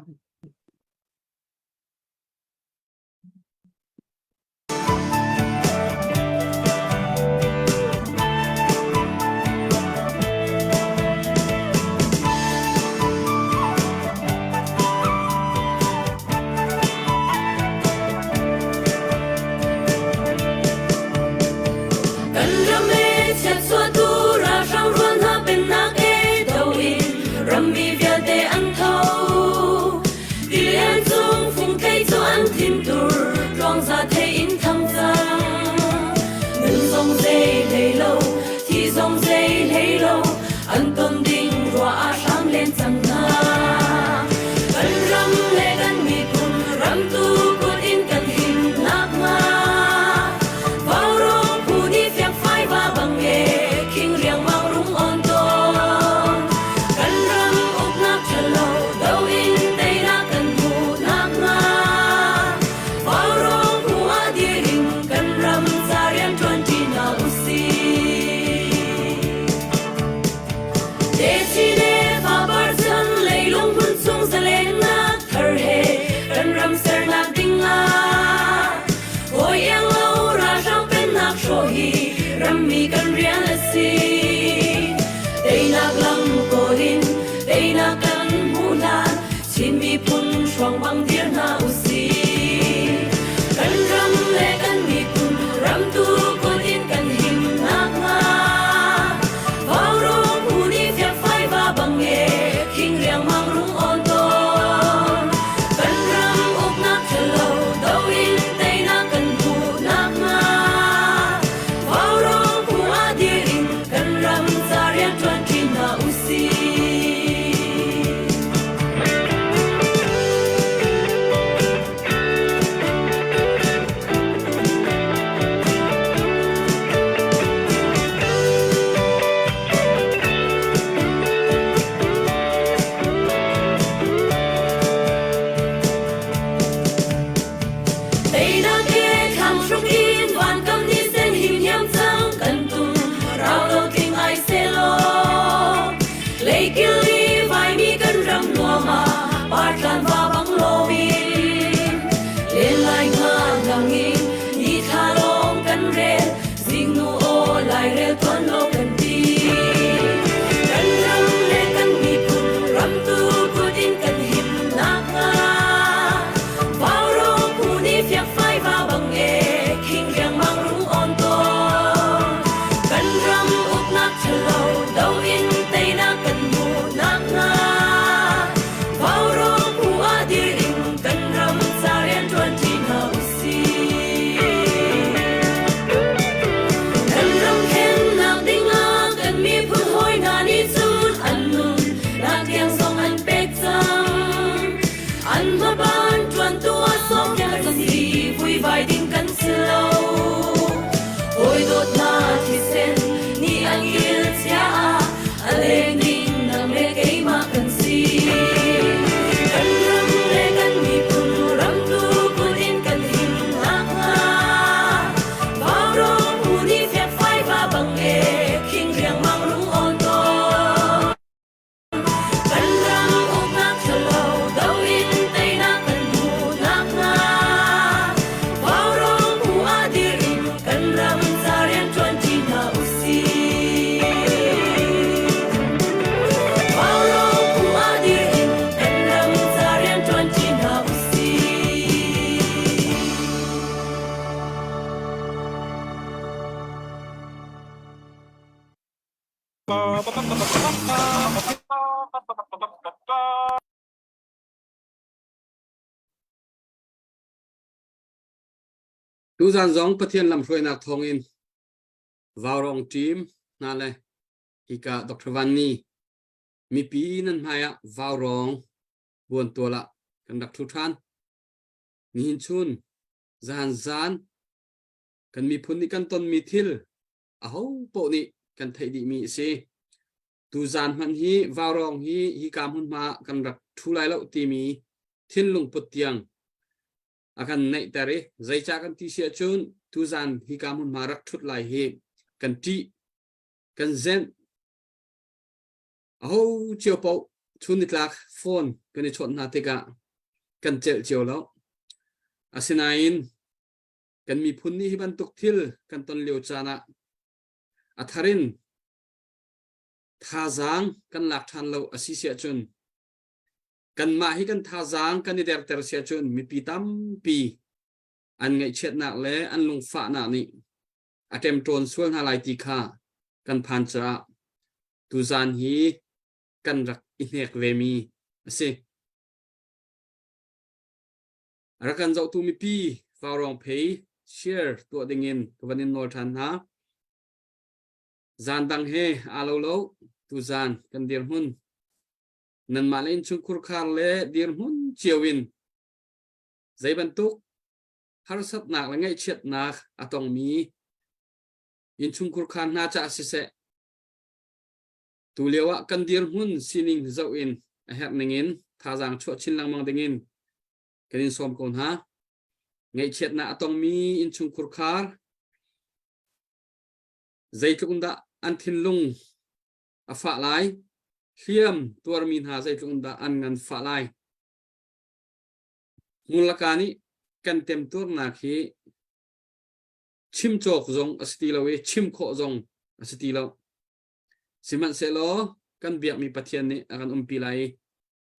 Kan ram e chiatchuahtu ralhrang rual hna pennak e do in rammi vialte an tho. Tilian cung fungthei cu an thim tur tluangza thei in thang cang. Nun zong zei hlei lo, thi zong zei hlei lo, an ton ding ruah ah hram len cang hna. Kan ram le kan miphun ramtu kut in kan him nakhnga Vaurawng phu nih fiangfai va bang e khing riangmang rung on tawn. Kan ram uknak ṭhalo do in teinak kan hmuh nakhnga Vaurawng phu ah dir in kan ram ca rian ṭuan ṭi hna usih. Techin le fapar chan leilung hmun chung zalennak thar he kan ram sernak ding ah hawi iang lo ralhrang pennak hrawh hi rammi kan rian a si. Teinak lam kawl in teinak kan hmuh hlan Chin miphun hruang bang dir hna usih. Kan ram le kan miphun ramtu kut in kan him nakhnga Vaurawng phu nih fiakfai va bang e khing riangmang rung on tawn. Kan ram uknak ṭhalo do in teinak kan hmuh nakhnga Vaurawng phu ah dir in kan ram ca rian ṭuan ṭi hna usih. Teinak he thlang hruk in vankam ni sen him hiam cang kan tum rau lo tling ai selaw Leikil i vaimi kan ram nuam ah partlan va bang loin len lai nga ngang in ni thla lawng kan rel zingnu aw lairel tuan lo kan ti kan ram le kan miphun ramtu kut in kan him nakhnga Vaurawng phu nih fiakfai va bang e khing riangmang rung on tawn kan ram uknak ṭhalo do in teinak kan hmuh nakhnga Vaurawng phu ah dir in kan ram ca rian ṭuan ṭi hna usih. Kan ram khennak dingah kan miphun hawi hna nih cun an nun nak tiang zong an pek cang. An hmaban ṭuantu ah sawmnak kan si vuivai ding kan si lo. Hawi dawtna thisen nih an kil cia ah a leng ding nang le keimah kan si. Kan ram le kan miphun ramtu kut in kan him nakhnga Vaurawng phu nih fiakfai va bang e khing riangmang rung on tawn. Kan ram uknak ṭhalo do in teinak kan hmuh nakhnga Vaurawng phu ah dir in kan ram ca rian ṭuan ṭi hna usih. Vaurawng phu ah dir in kan ram ca rian ṭuan ṭi hna usih. Tuzan zong Pathian lamhruainak thawngin Vaurawng team hna le hika Dr. Van Ni mipi nan hmai ah Vaurawng buantual ah kan rak thu ṭhan. Nihin chun zan zan kan miphun nih kan tonmi thil aho paoh nih kan theih dihmi a si. Tuzaan hmanh hi vaurawng hi hika hmunhma ah kan rak ṭhu lai lo timi thinlung put tiang a kan neihter i zeicah kan ti si ahcun tuzaan hika hmunhma rak ṭhut lai hi kan ṭih, kan zenh. Aho cio paoh Chun nitlak phone kan i chawnh hna tikah kan celh cio lo. Asinain kan miphun nih hi bantuk thil kan ton lio caan ah a thar in thazaang kan lak ṭhan lo a si siah cun kanmah hi kan thazaang kan i derter siah cun mipi tampi an ngaihchiatnak le an lungfahnak nih a ṭemṭawn sual hna lai ti kha kan phan caah tuzaan hi kan rak i hnek vemi a si. A rak kan zohtu mipi Vaurawng phei share tuah dingin ka van in nawl ṭhan hna. Zan dang he aa lo lo tuzaan kan dirhmun. Nanmah le innchungkhur khar le dirhmun cio in zei bantuk harsatnak le ngaihchiatnak a tongmi innchungkhur khar hna caah siseh Tu lio ah kan dirhmun sining zoh in a herh ning in thazaang chuah chin lengmang ding in kan in sawm ko hna. Ngaihchiatnak a tongmi innchungkhur khar zeitluk in dah an thinlung a fah lai, hliam tuarmi hna zeitluk in dah an ngan fah lai. Hmurlaka nih kan temtuarnak hi chim cawk zong a si ti lo i chim khawh zong a si ti lo. Sihmanhsehlaw kan biakmi Pathian nih a kan umpi lai i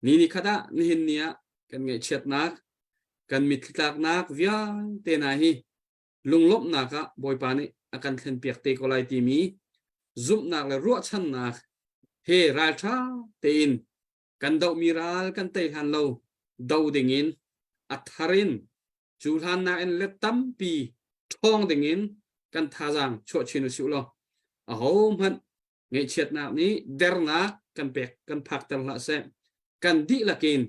ni ni khat ah nihin ni ah kan ngaihchiatnak, kan mitthli tlaknak vialte hna hi lunglawmhnak ah Bawipa nih a kan thlenpiak te ko lai timi zumhnak le ruahchannak he ralṭha tein kan dohmi ral kan tei hlan lo do dingin a thar in cu hlan nakin let tampi ṭhawng dingin kan thazaang chuah chin usih law ahohmanh ngaihchiatnak nih dernak kan pek kan phakter hlah seh. Kan dihlak in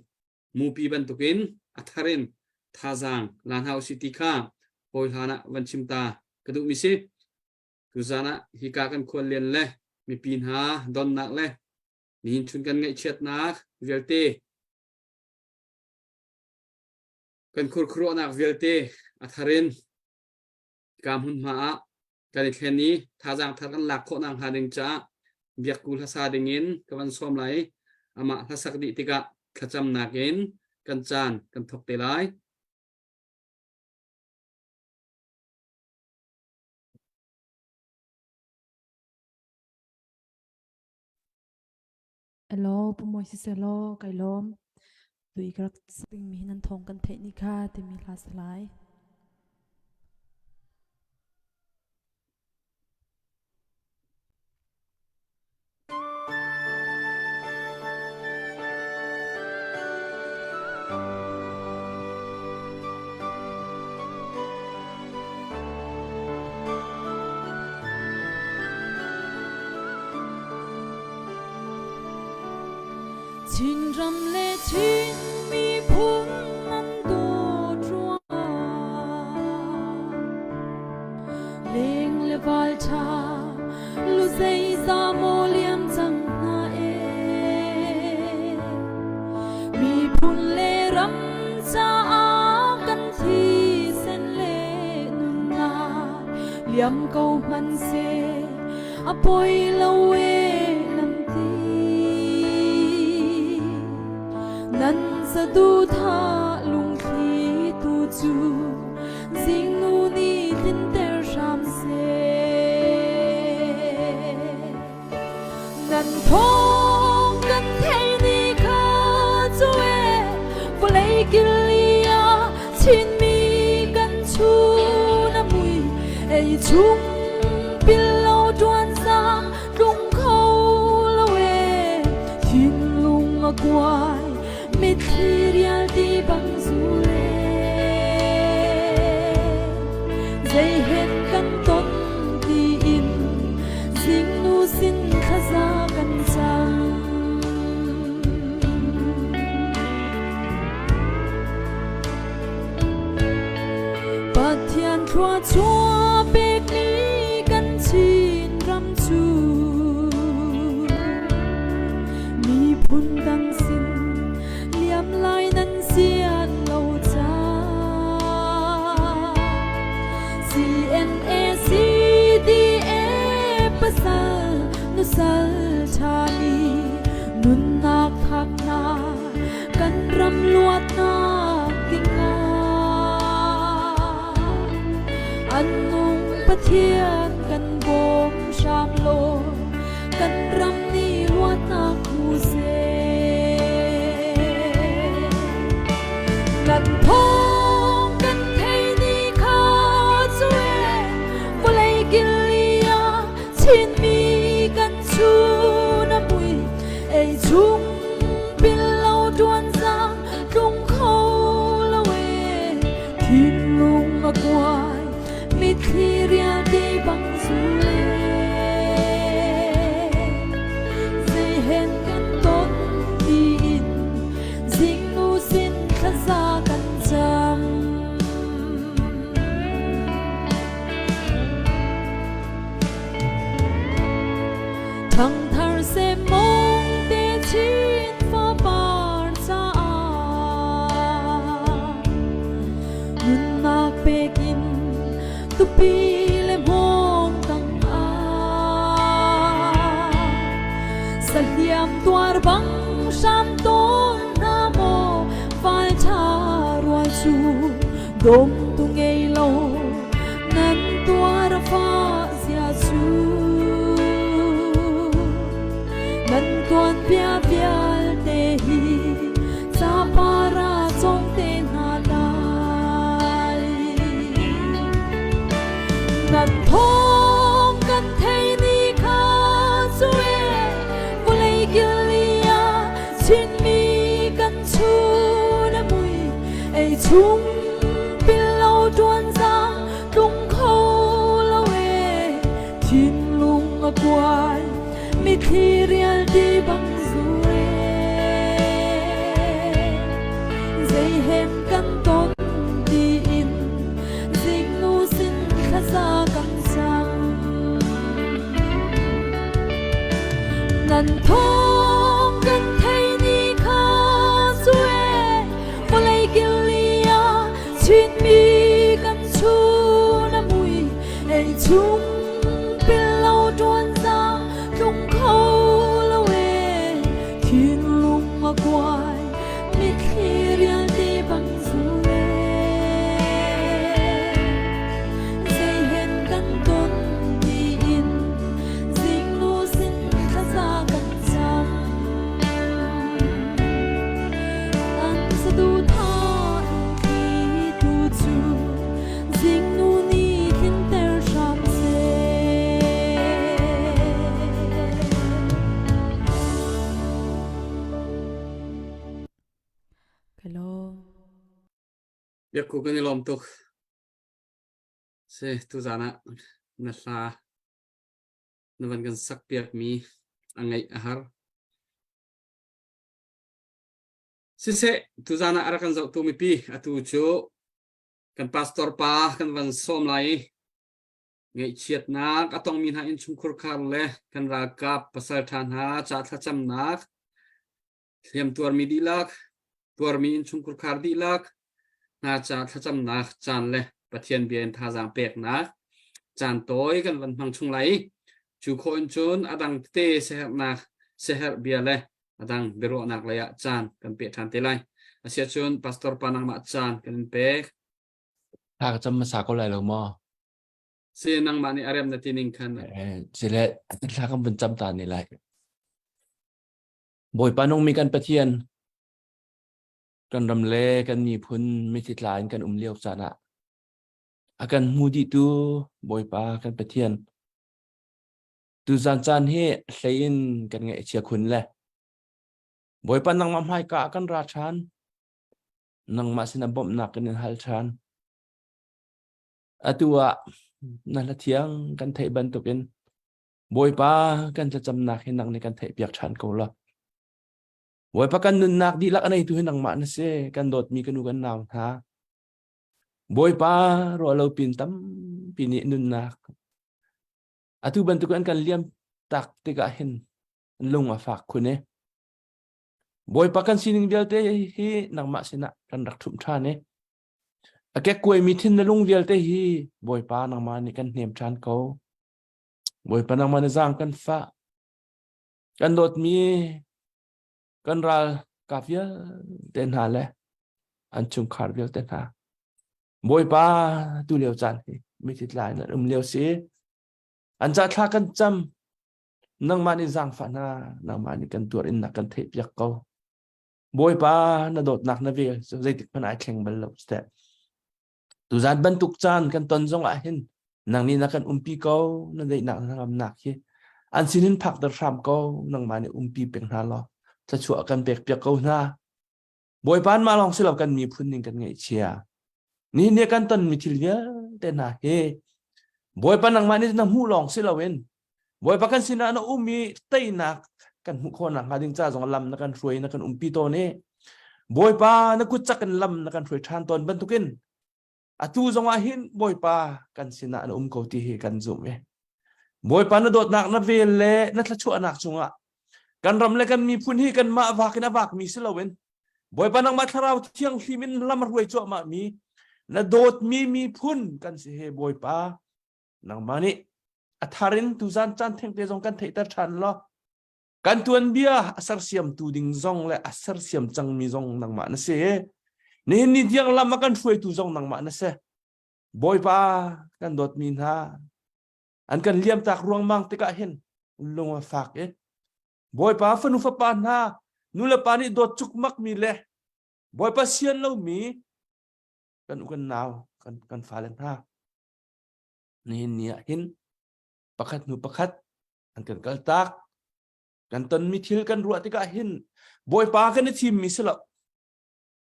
mupi bantukin a thar in thazaang la hna usih ti kha hawi hlan ah van chim ta ka duhmi si. Tuzaan ah hika kan khuallian le mipi hna donnak le nihin chun kan ngaihchiatnak vialte Kan khurkhuruahnak vialte a thar in ka hmunhma ah kan i thlen i thazaang thar kan lak khawh nakhnga ding caah biakku hlasa ding in ka van sawm lai i amah hlasak dih tikah thlacamnak in kan caan kan thawk te lai. Elaw, Pu Mawi siseh law kai lawm. Tui ka rak dingmi hi nan thawng kan theih ni kha timi hla si lai. Chinram le Chin miphun nan dawt ruangah leng le val ṭha lu zeizah maw liam cang hna e. Miphun le ram caah kan thisen le nunnak liam ko hmanhseh a poi lo e nan ti. Nan saduhthah lungthli tu cu zingnu nih tlinter hram seh. Nan thawng kan theih ni kha cu e vawlei kil ah Chinmi kan chun a mui ei chung pil lo tuan sang tlung kho lo e thinlung a kuai mitthli rial ti bang zul e zei hen kan ton ti in zingnu sin thlaza kan cam. Pathian thluachuah pekmi kan Chin ram cu miphun dang sin liam lai nan sian lo caah CNA CDA pasal nusal ṭha mi nunnak tha. piak hna kan ram luatnak dingah an nung Pathian kan bawm hram law kan ram nih luatnak hmu seh. Kan thawng kan thei ni kha cu e vawlei kil ah Chinmi kan chun a mui ei chung pil lo tuan zang tlung kho lo e thinlung a kuai mitthli rial ti bang zule zei hen kan ton tiin zingnu sin thlaza kan cam. Thangthar semmawng te chin fapar caah nunnak pekin tupi le hmawng tangah sahliam tuar bang hram tawn hna maw fal ṭha rual cu dawm tu ngei lo nan tuar a fah zia cu nan tuanbia vialte hi capar ah cawng te hna lai. Nan thawng kan thei ni kha cu e vawlei kil ah Chinmi kan chun a mui ei chung pil lo tuan zang tlung kho lo e thinlung a kuai mitthli rial ti bang zu e zei hem kan ton tiin zingnu sin thlaza kan cam nan thawng kan thei ni kha cu e vawlei kil li ah Chinmi kan chun a mui ei chung pil lo tuan zang tlung kho lo e thinlung a kuai mitthli rial ti bang zu e zei hen kan ton tiin zingnu sin thlaza kan cam An saduhthah in tu cu zingnu nih tlinter hram seh. Ka lawm. Biakku kan i lawm tuk. Si, tuzaan ah na hla na van kan sak piakmi a ngaih a har. Siseh, tuzaan ah a rak kan zohtu mipi atu cu kan pastor pa kan van sawm lai i ngaihchiatnak a tongmi hna innchungkhur khar le kan ralkap pasalṭha hna ca thlacamnak hliam tuarmi dihlak tuarmi innchungkhur khar dihlak hna ca thlacamnak caan le Pathian bia in thazaang peknak caan tawi kan van hmang chung lai i cu khawh in cun a dang tete siaherhnak siaherh bia le a dang biaruahnak lei ah caan kan pe ṭhan te lai. Asiahcun pastor pa nangmah caan kan in pek. Thla ka cam hmasa ko lai lo maw? Si nangmah nih a rem na ti ning khan. Sile thla kan vun cam ta ne lai. Bawipa nungmi kan Pathian kan ram le kan miphun mithi tla in kan um lio caan ah a kan hmu dihtu Bawipa kan Pathian Tuzan caan hi hlei in kan ngaihchia khun le Bawipa nangmah hmaika ah kan ra ṭhan. Nangmah sinah bawmhnak kan in hal ṭhan. Atu ah na hla thiang kan theih bantukin Bawipa kan thlacamnak hi nang nih kan theihpiak ṭhan ko la. Bawipa kan nunnak dihlak a neitu hi nangmah na si. Kan dawtmi kan u kan nau hna. Bawipa ruah lo pin tampi nih nunnak Atu bantuk an kan liam tak tikah hin lung a fak khun i Bawipa kan sining vialte hi nangmah sinah kan rak ṭhumh ṭhan i a kekkuaimi thin na lung vialte hi Bawipa nangmah nih kan hnem ṭhan ko. Bawipa nangmah nih zaang kan fah. Kan dawtmi Kan ral ka vialte hna le an chungkhar vialte hna. Bawipa tu lio caan hi mithi tlai nan um lio si. An ca thla kan cam. Nangmah nih zaangfah hna, nangmah nih kan tuar in na kan theih piak ko. Bawipa na dawtnak na vel cu zeitik hmanh ai thleng bal lo teh. Tuzan bantuk caan kan ton zong ah hin nang nih na kan umpi ko, na daihnak na ngamnak hi an sinin phakter hram ko, nangmah nih umpi peng hna law thluachuah kan pek piak ko hna. Bawipa mah lawng si lo kan miphun ning kan ngaihchia. Nihin ni kan tonmi thil vialte hna hi Bawipa nangmah nih na hmuh lawng si loin Bawipa kan sinah na um i teinak kan hmuh khawh nakhnga ding ca zong lam na kan hruai na kan umpi tawn i Bawipa na kut cak in lam na kan hruai ṭhan tawn bantukin atu zong ah hin Bawipa kan sinah na um ko ti hi kan zumh i Bawipa na dawtnak na vel le na thluachuahnak cungah kan ram le kan miphun hi kanmah vak in a vakmi si loin Bawipa nangmah thlarau thianghlim in lam a hruai cuahmah mi na dawtmi miphun kan si he Bawipa nangmah nih a thar in tuzan caan thengte zong kan theihter ṭhan law kan tuanbia a sersiamtu ding zong le a sersiam cangmi zong nangmah na si nihin ni tiang lam a kan hruaitu zong nangmah na si Bawipa kan dawtmi hna an kan liamtak ruangmang tikah hin lung a fak i Bawipa fanu fapa hna nu le pa nih dawt cukmak mi le Bawipa sian lomi kan u kan nau kan kan fale hna nihin ni ah hin pakhat hnu pakhat an kan kaltak kan tonmi thil kan ruah tikah hin Bawipa kan i thimmi si lo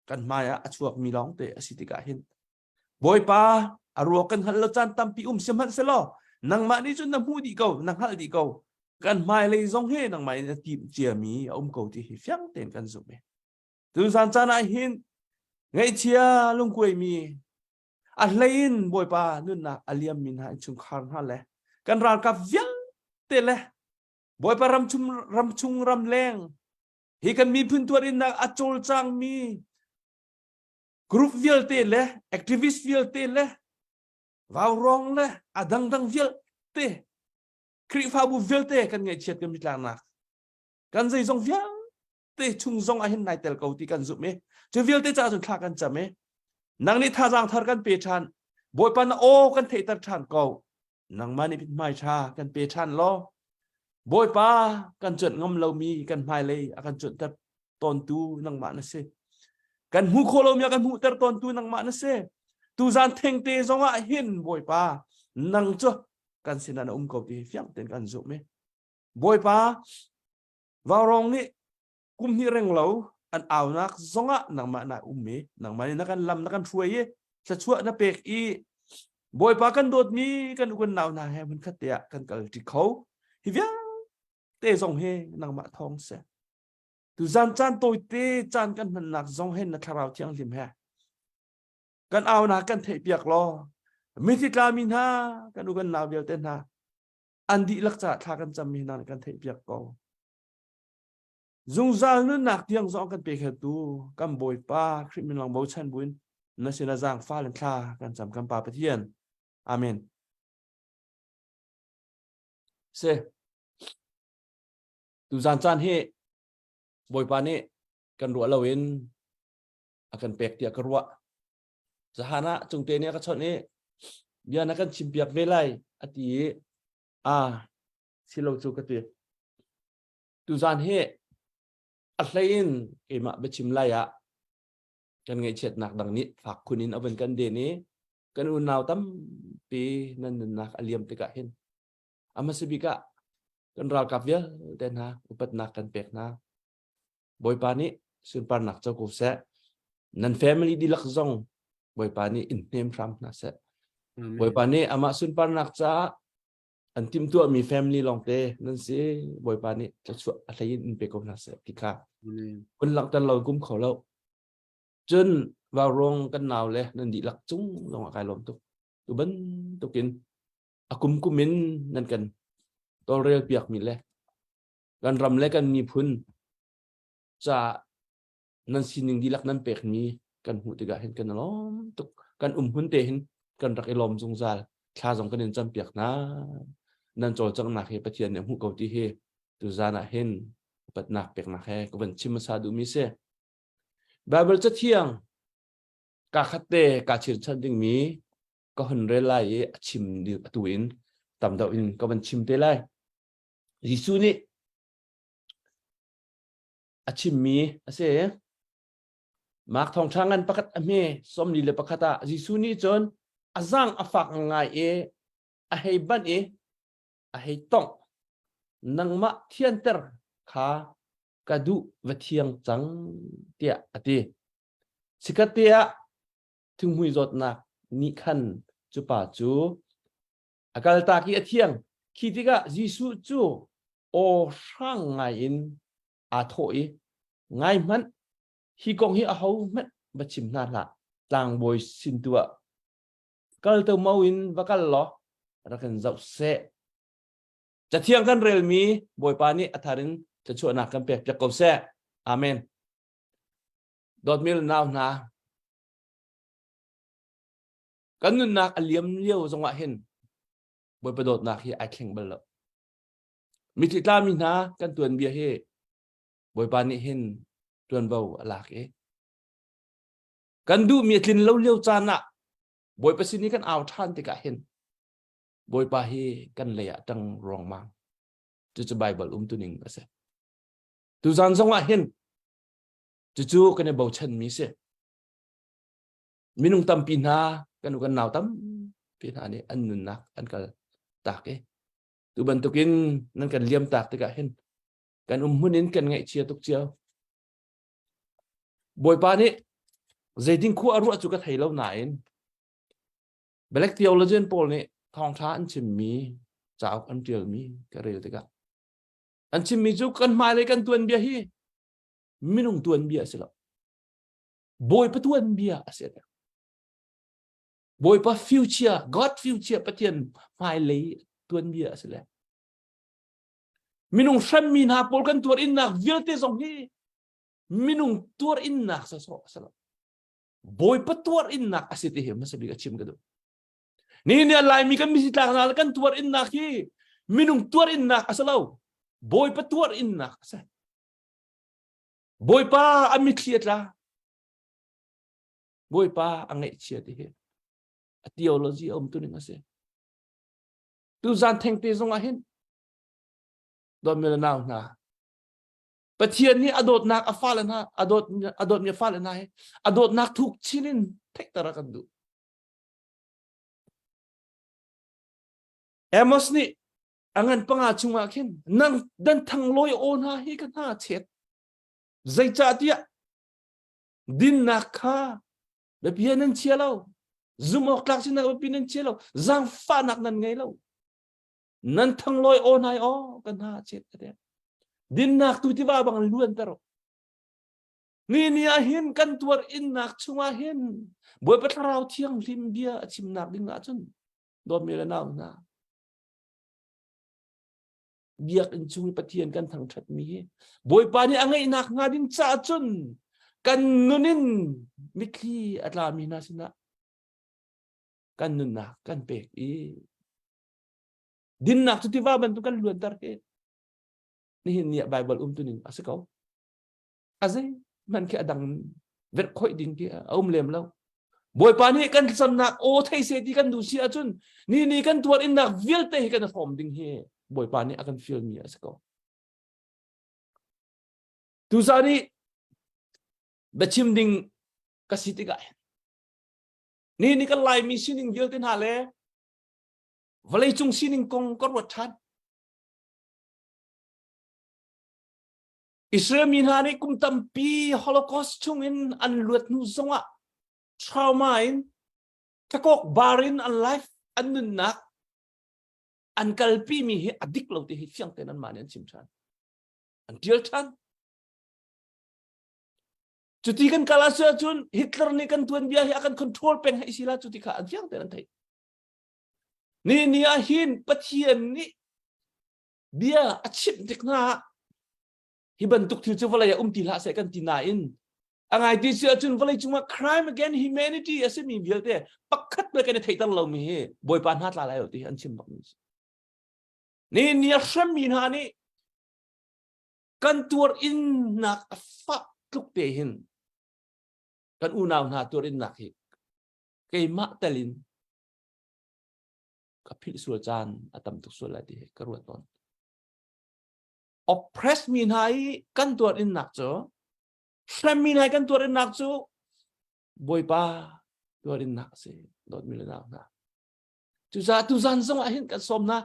kan hmai ah a chuakmi lawng te a si tikah hin Bawipa a ruak kan hngalh lo caan tampi um sihmanhsehlaw nangmah nih cun na hmuh dih ko na hngalh dih ko kan hmailei zong hi nangmah in na timh ciami a um ko ti hi fiang tein kan zumh i tuzan caan ah hin ngaihchia lungkuaimi a hleiin Bawipa nunnak a liammi hna innchungkhar hna le kan ralkap vialte le Bawipa ramchung ramchung ramleng hi kan miphun tuarinnak a cawlcangmi group vialte le activist vialte le vaurawng le a dangdang vialte Khrihfabu vialte kan ngaihchiat kan mitlaknak kan zeizong vialte chung zong ah hin nai tel ko ti kan zumh i cu vialte caah cun thla kan cam i nang nih thazaang thar kan pe ṭhan Bawipa na aw kan theihter ṭhan ko nangmah nih hmai ṭha kan pe ṭhan law Bawipa kan cuanh ngam lomi kan hmailei a kan cuanhter tawntu nangmah na si kan hmuh khawh lomi a kan hmuhter tawntu nangmah na si tuzan thengte zongah hin Bawipa nang cu kan sinah na um ko ti fiang tein kan zumh i Bawipa vaurawng nih kum hnih reng lo an aunak zongah nangmah na um i nangmah nih na kan lam na kan hruai i thluachuah na pek i Bawipa kan dawtmi kan u kan nau hna he hmunkhat te ah kan kal ṭi kho hi vialte zong hi nangmah thawng si tuzan caan tawite caan kan hmannak zong hin na thlarau thianghlim he kan au na kan theih piak law mithi tlami hna kan u kan nau vialte hna an dihlak caah thla kan cammi hna kan theih piak ko Zungzal nunnak tiang zong kan pe khetu kan Bawipa Khrih min lang bochan buin na sin a zaangfah in thla kan cam kan Pa Pathian. Amen. Se tuzan caan hi Bawipa nih kan ruah loin a kan pek tiah ka ruah. Zahan ah cungte nih a ka chawnh i bia na kan chimpiak ve lai a ti i a silo cu ka ti. Tuzaan hi a hlei in keimah biachim lai ah kan ngaihchiatnak dang nih fak khun in a vun kan den i kan unau tampi nan nunnak a liam tikah hin a hmasa bik ah kan ralkap vialte hna upatnak kan pek hna. Bawipa nih sunparnak co ko seh. Nan family dihlak zong Bawipa nih in hnem hram hna seh. Bawipa nih amah sunparnak caah an timhtuahmi family lawngte nan si Bawipa nih thluachuah a hlei in in pe ko hna seh ti kha kun langhter lo kum kho lo cun vauruang kan nau le nan dihlak cung zong ah kai lawm tuk tu bantukin a kum kum in nan kan tawlrel piak mi le kan ram le kan miphun ca nan sining dihlak nan pekmi kan hmuh tikah hin kan lawm tuk kan um hun te hin kan rak i lawm zungzal thla zong kan in campiak hna nan cawlcanghnak hi Pathian nih a hmuh ko ti hi tuzan ah hin Upatnak peknak he ka van chim hmasa duhmi si. Bible cathiang ka khat te ka chirchan dingmi ka hun rel lai i a chim atu in tam deuh in ka van chim te lai. Jesuh nih a chimmi a si. Mark thawngṭha ngan pakhat a hme 41 ah Jesuh nih cun a zang a fak ngai i a hei banh i a hei tongh. Nangmah thianter kha ka duh va thiang cang tiah a ti. Chikkhatte ah thinghmui zawtnak nih khan cu pa cu a kaltak i a thiang. Khi tikah Jesuh cu aw hrang ngai in aa thawh i, Ngai hmanh, hi kong hi ahohmanh va chim hna hlah, tlangbawi sin tu ah kal to mo in va kal law rak in zoh seh. Cathiang kan relmi Bawipa nih a thar in thluachuahnak kan pek piak ko seh. Amen. Dawtmi nau hna, kan nunnak a liam lio zongah hin Bawipa dawtnak hi ai thleng bal lo. Mitthli tlami hna kan tuanbia hi Bawipa nih hin tuanvo a lak i kan duhmi a tlin lo lio caan ah Bawipa sin i kan au ṭhan tikah hin Bawipa hi kan lei ah ṭang ruangmang. Cucu Baibal umtuning a si. Tuzan zong ah hin cucu kan i bochanmi si. Minung tampi hna kan u kan nau tampi hna nih an nunnak an kal tak i tu bantukin nan kan liam tak tikah hin kan um hmun in kan ngaihchia tuk cio. Bawipa nih zeitin khua a ruah cu ka thei lo nain Black theologian pawl nih thawngṭha an chimmi cauk an ṭialmi ka rel tikah an chimmi cu kan hmailei kan tuanbia hi minung tuanbia a si lo. Bawipa tuanbia a si. Bawipa future, God future Pathian hmailei tuanbia a si le. Minung hremmi hna pawl kan tuar innak vialte zong hi minung tuar innak sawsawh a si lo. Bawipa tuar innak a si ti hi hmasa bik a chim ka duh. Ni ni Laimi kan misi tlak hna kan tuar innak hi minung tuar innak a si lo. Bawipa tuar innak a si. Bawipa a mitthli a tla. Bawipa a ngaihchia ti hi a theology a um tu ning a si. Tu zan thengte zong ah hin dawtmi le nau hna Pathian nih a dawtnak a fale hna a dawt a dawtmi a fale hna hi a dawtnak thuk chin in theihter a kan duh. Amos nih a ngan panga chungah khin nang dan thanglawi aw hna hi ka hna chet zeicahtiah dinnak kha biapi nan chia lo zum awk tlak sinak biapi nan chia lo zaangfahnak nan ngei lo nan thanglawi aw nai aw ka hna chet ate dinnak tu tiva bang luan ter ni ni ah hin kan tuar innak chungah hin Bawipa thlarau thianghlim bia a chimnak ding ahcun dawtmi le nau hna biakinn chung i Pathian kan thangṭhatmi hi Bawipa nih a ngeihnak hnga ding caah cun kan nun in mitthli a tlami hna sinah kan nunnak kan pek i dinnak cu tiva bantuk kan luanter hi nihin ni ah Bible um tuning a si ko a zei hmanh khi a dang verh khoih ding khi a um lem lo Bawipa nih kan thlacamnak aw thei seh ti kan duh si ahcun ni ni kan tuar innak vialte hi kan hrawm ding hi Bawipa nih a kan fialmi a si ko. Tuzan i biachim ding ka si tikah ni ni kan Laimi sining vialte hna le vawleicung sining kong ka ruat ṭhan. Israel mi hna nih kum tampi Holocaust chungin an luat hnu zongah trauma in thakawk bar in an life an nunnak an kalpi mi hi a dik lo ti hi fiang tein anmah nih an chim ṭhan an ṭial ṭhan cuti kan kal ah cun Hitler nih kan tuanbia hi a kan control peng hei si la cuti kha an fiang tein an theih ni ni ah hin Pathian nih bia a chimh tik hna ah hi bantuk thil cu vawlei ah um ti hlah seh kan ti nain a ngai ti si ahcun vawlei cungah crime against humanity a simi vialte pakhat le kan i theihter lomi hi Bawipa hna tla lai lo ti an chim bak mi si. Ni ni a hremmi hna nih Kan tuar innak a fah tluk te hin kan unau hna tuar innak hi keimah telin ka philh sual caan a tam tuk sual lai ti hi ka ruat tawn. Oppress mi hna i kan tuar innak cu hrem mi hna i kan tuar innak cu Bawipa tuar innak a si dawtmi le nau hna. Cucaah tuzan zong ah hin kan sawm hna.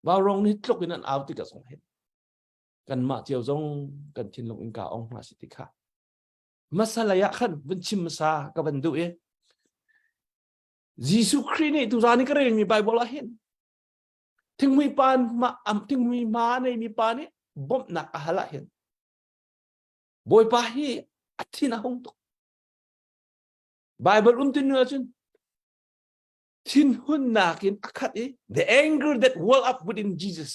Vaurong nih tluk in an au tikah zong hin kanmah cio zong kan thinlung in ka ong hna si ti kha hmasa lei ah khan vun chim hmasa ka van duh i Jesuh Khrih nih tuzan i ka relmi Bible ah hin thingmui pa ma thingmui ma neimi pa nih bawmhnak a hal ah hin Bawipa hi a thin a hung tuk Bible um tin nu ahcun thinhunnak in a khat i the anger that well up within Jesus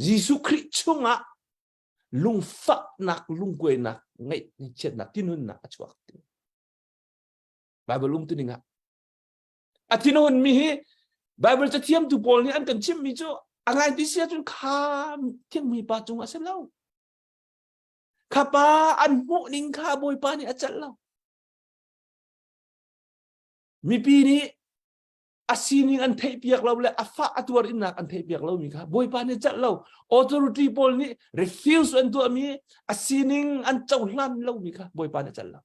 Jesuh Khrih chungah lungfaknak lungkuainak ngaihchiatnak thinhunnak a chuak Bible um tuning ah a thinhun mi hi Bible cathiamtu pawl nih an kan chimmi cu a ngai ti si ahcun kha thingmi pa cung a si lo kha pa an hmuh ning kha Bawipa nih a celh lo Mipi nih a sining an theihpiak lo le a fah a tuar innak an theihpiak lomi kha Bawipa nih celh lo. Authority pawl nih refuse an tuahmi a sining an cohlan lomi kha Bawipa nih celh lo.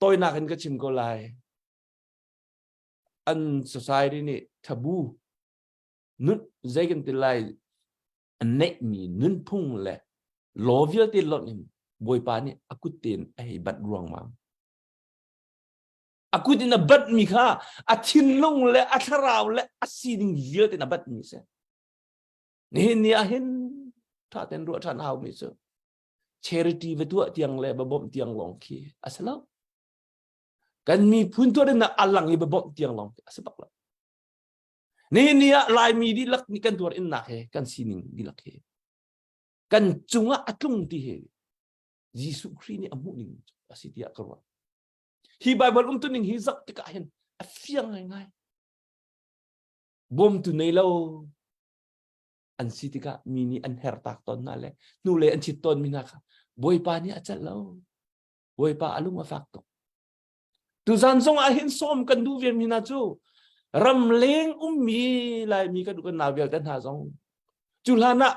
Tawinak in ka chim ko lai. An society nih taboo nun zei kan ti lai a neihmi nunphung le law vialte lonh in Bawipa nih a kut tein a hei bat ruangmang. A kut in a batmi kha a thinlung le a thlarau le a sining vialte in a batmi a si. Nihin ni ah hin ṭha tein ruah ṭhan a haumi cu charity va tuah tiang le va bawmh tiang lawng khi a si lo. Kan miphun tuah ding a lang i va bawmh tiang lawng khi a si bak lo. Nihin ni ah Laimi dihlak nih kan tuar innak he kan sining dihlak he kan cungah a tlung ti hi Jesuh Khrih nih a hmuh ning a si tiah ka ruah. Hi Bible umtuning hi zoh tikah hin a fiang ngaingai. Bawmtu nei lo an si tikah mi nih an hertak tawn hna le hnulei an chit tawn mi hna kha Bawipa nih a celh lo. Bawipa a lung a fak tuk. Tuzan zong ah hin sawm kan duh ve mi hna cu ramleng ummi Laimi kan kan nau vialte hna zong cu hlan ah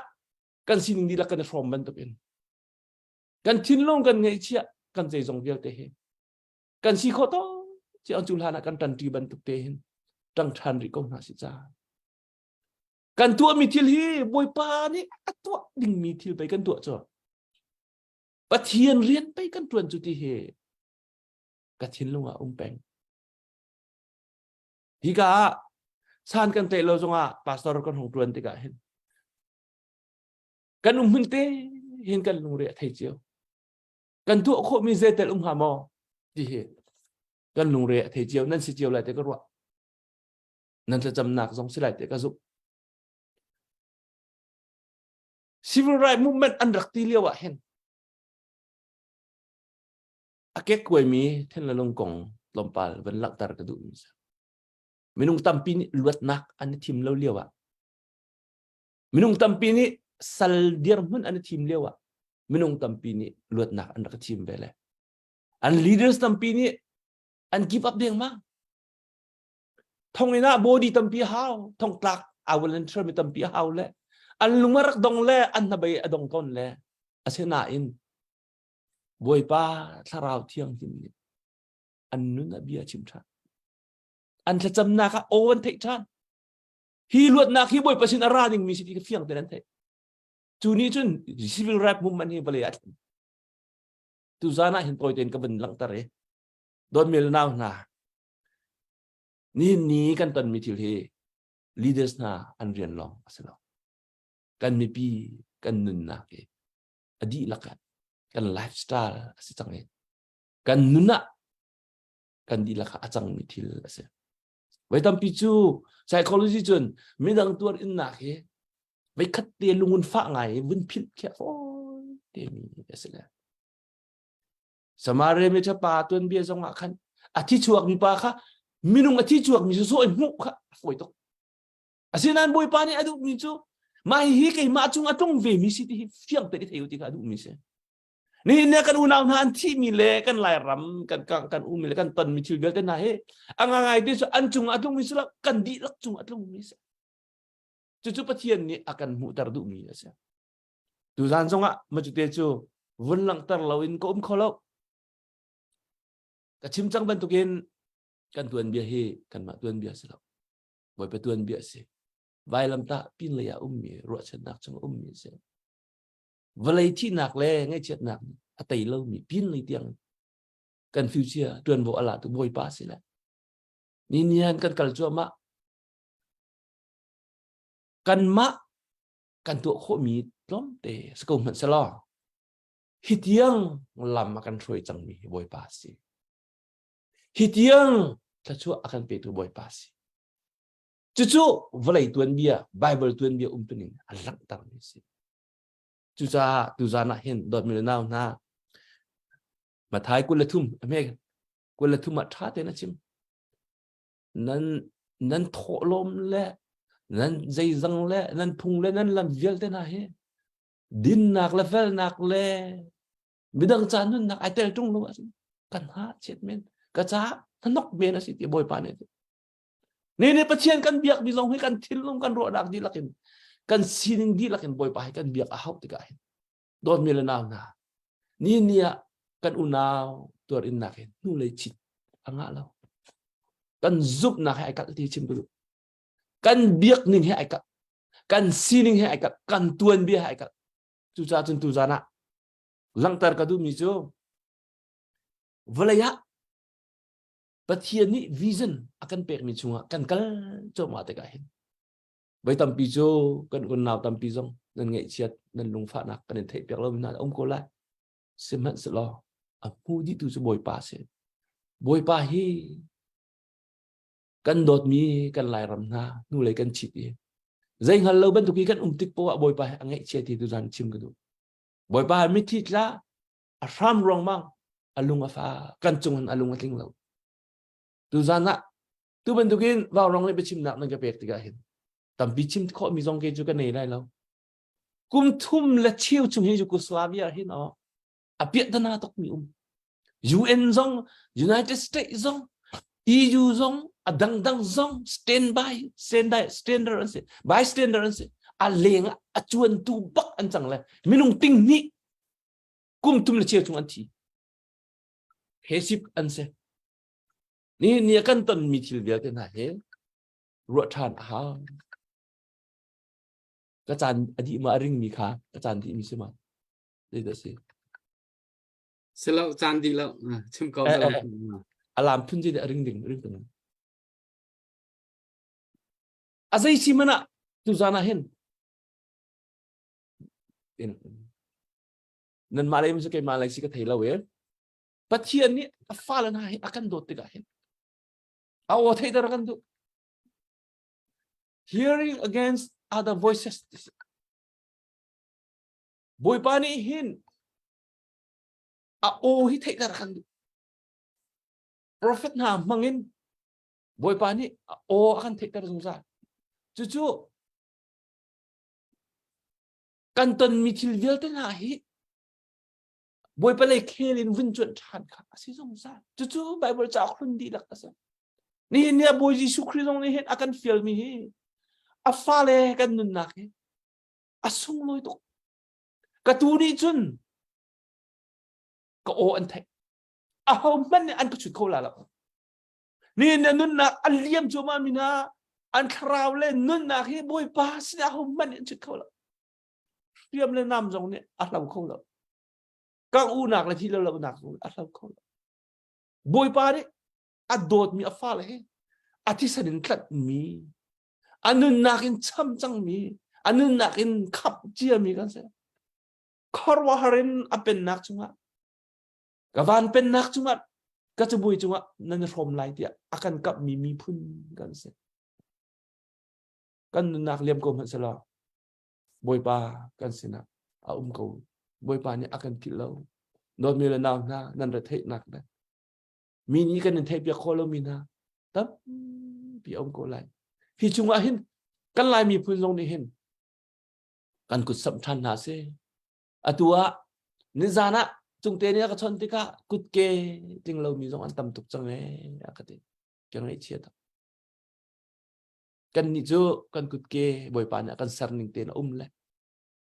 kan sining dihlak kan i hrawm bantukin kan thinlung kan ngeihchiah kan zeizong vialte hi kan si khawh to ci cu hlan ah kan ṭanṭi bantuk te hin ṭang ṭhan rih ko hna si ca kan tuahmi thil hi Bawipa nih a tuah dingmi thil pei kan tuah cu Pathian rian pei kan ṭuan cu ti hi ka thinlung ah um peng. Hika ah san kan tlaih lo zongah pastor kan hung ṭuan tikah hin kan um hmun te hin kan lungre a thei cio. Kan tuah khawhmi zeitel um hnga maw ti hi kan lungre a thei cio nan si cio lai te ka ruah. Nan thlacamnak zong si lai te ka zumh. Civil right movement an rak ti lio ah hin a kekkuaimi thinlalung kong tlawmpal van langhter ka duhmi si. Minung tampi nih luatnak an i thim lo lio ah minung tampi nih sal dirhmun an i thim lio ah minung tampi nih luatnak an rak i thim ve le an leaders tampi nih an give up dengmang thonginn ah body tampi hau thongtlak a volunteer mi tampi hau le an lung a rak dong le an hnabei a dong tawn le asinain Bawipa thlarau thianghlim nih an nun ah bia a chim ṭhan. An thlacamnak ah aw an theih ṭhan. Hi luatnak hi Bawipa sin a ra dingmi si ti kha fiang tein an theih. Cu nih cun civil right movement hi vawlei ah a thlen. Tuzan ah hin tawi tein ka vun langhter i dawtmi le nau hna nihin ni kan tonmi thil hi leaders hna an rian lawng a si lo. Kan mipi kan nunnak hi a dihlak ah kan lifestyle a si cang i kan nun ah kan dihlak ah a cangmi thil a si. Voi tampi cu psychology cun midang tuar innak hi voi khat te lungun fah ngai i vun philh khiah fawi timi a si le. Samaria mi pa tuanbia zong ah khan a thi chuakmi pa kha minung a thi chuakmi cu sawh in hmuh kha a fawi tuk. Asinain Bawipa nih a duhmi cu Mah hi keimah cung a tlung ve mi si ti hi fiang te thei ti kha duh mi si. Nihin ne kan unau hna an thi mi le kan Lairam kan kan kan um mi le kan ton mi thil vialte hna hi a ngai ti cu an cung a tlung mi si lo kan dihlak cung a tlung mi si. Cucu Pathian nih a kan hmuhter duh mi a si. Tuzan zongah macute cu vun langhter loin ka um kho lo. Ka chim cang bantukin kan tuanbia hi kanmah tuanbia si lo. Bawipa tuanbia a si. Vailamtah pinlei ah ummi ruahchannak chung ummi a si. Vawlei thihnak le ngaihchiatnak a tei lomi pinlei tiang kan future tuanvo a latu Bawipa si le. Ni nian kan kal cuahmah. Kanmah kan tuah khawhmi tlawmte si ko hmanh selaw hi tiang lam a kan hruai cangmi hi Bawipa a si. Hi tiang thluachuah a kan petu Bawipa a si. Cucu vawlei tuanbia, Bible tuanbia umtuning a langhtermi a si. Cucaah tuzan ah hin dawtmi le nau hna Mathai 23 a hme 23 ah ṭha tein a chim. Nan nan thawhlawm le nan zeizang le nan phung le nan lam vialte hna hi dinnak le felnak le midang ca nunnak ai tel ṭung lo ahcun kan ha chiat men ka ca hnok men a si ti Bawipa nih ni nih Pathian kan biak mi zong hi kan thinlung kan ruahnak dihlak in kan sining dihlak in Bawipa hi kan biak a hauh tikah hin dawtmi le nau hna ni ni ah kan unau tuar innak hin hnulei chit a ngah lo kan zumhnak he ai kalh ti chim ka duh kan biak ning he ai kalh kan sining he ai kalh kan tuanbia he ai kalh cucaah cun tuzan ah langhter ka duhmi cu vawlei ah Pathian nih vision a kan pekmi chungah kan kal cuahmah tikah hin voi tampi cu kan unau tampi zong nan ngaihchiat nan lungfahnak kan in theihpiak lo hna um ko lai sihmanhsehlaw a hmu dihtu cu Bawipa a si Bawipa hi kan dawtmi kan Lairam hna hnulei kan chit i zei hngal lo bantuk i kan um tik poah Bawipa hi a ngaihchia ti tu zan chim ka duh Bawipa hi mithi tla a hram ruangmang a lung a fa kan cung in a lung a tling lo tu zan ah tu bantukin vaurawng nih biachimnak nan ka pek tikah hin tampi chim khawh mi zong ke cu ka nei lai lo kum thum le cheu chung hi Yugoslavia hin aw a piahtana tuk mi um UN zong United States zong EU zong a dangdang zong stand by stand by standard an si bystander an si a leng a cuantu bak an cang le minung ting hnih kum thum le cheu chung an thi hesip an si ni ni kan ton mi thil vialte hna hi ruah ṭhan a hau ka caan a dih ma a ring mi kha ka caan dih mi si ma zeidah si Si lo caan dih lo chim ko eh, eh, alam phun je a ring ding ring tung a zei si mana tu zana hin nan mah lei cu keimah lei si ka thei lo e Pathian nih a fale hna hi a kan dawt tikah hin a aw theihter a kan duh hearing against other voices Bawipa nih hin a aw hi theihter a kan duh prophet hna hmangin Bawipa nih a aw a kan theihter zungzal cucu kan tonmi thil vialte hna hi Bawipa lei khel in vun cuanh ṭhan kha a si zungzal. Cucu Bible cauk hlun dihlak a si. Nihin ni ah Bawi Jesuh Khrih zong nih hin a kan fialmi hi a fale kan nunnak hi a sunglawi tuk. Ka tu nih cun ka aw an theih. Aho hmanh nih an ka chut kho la lo. Nihin ni nunnak a liam cuahmah mi hna an thlarau le nunnak hi Bawipa sinah aho hmanh nih an chut kho lo. Hriam le nam zong nih a hlo kho lo. Kang unak le thi lo lonak zong a hlo kho lo. Bawipa nih a dawtmi a fale hi a thisen in tlanhmi, a nunnak in cham cangmi, a nunnak in khamh ciami kan si. Khuaruahhar in a pennak cungah ka van pennak cungah ka cabuai cungah nan i hrawm lai tiah a kan kapmi miphun kan si. Kan nunnak liam ko hmanh selaw Bawipa kan sinah a um ko. Bawipa nih a kan philh lo. Dawtmi le nau hna nan retheihnak le mi nih kan in theihpiak khawh lomi hna tampi a um ko lai. Hi chungah hin kan Lai miphun zong nih hin. Kan kut samh ṭhan hna si. Atu ah nizan ah cungte nih a ka chawnh tikah kutke tling lomi zong an tam tuk cang ee a ka ti. Ka ngaihchia tak. Kan nih cu kan kutke Bawipa nih a kan ser ning tein a um le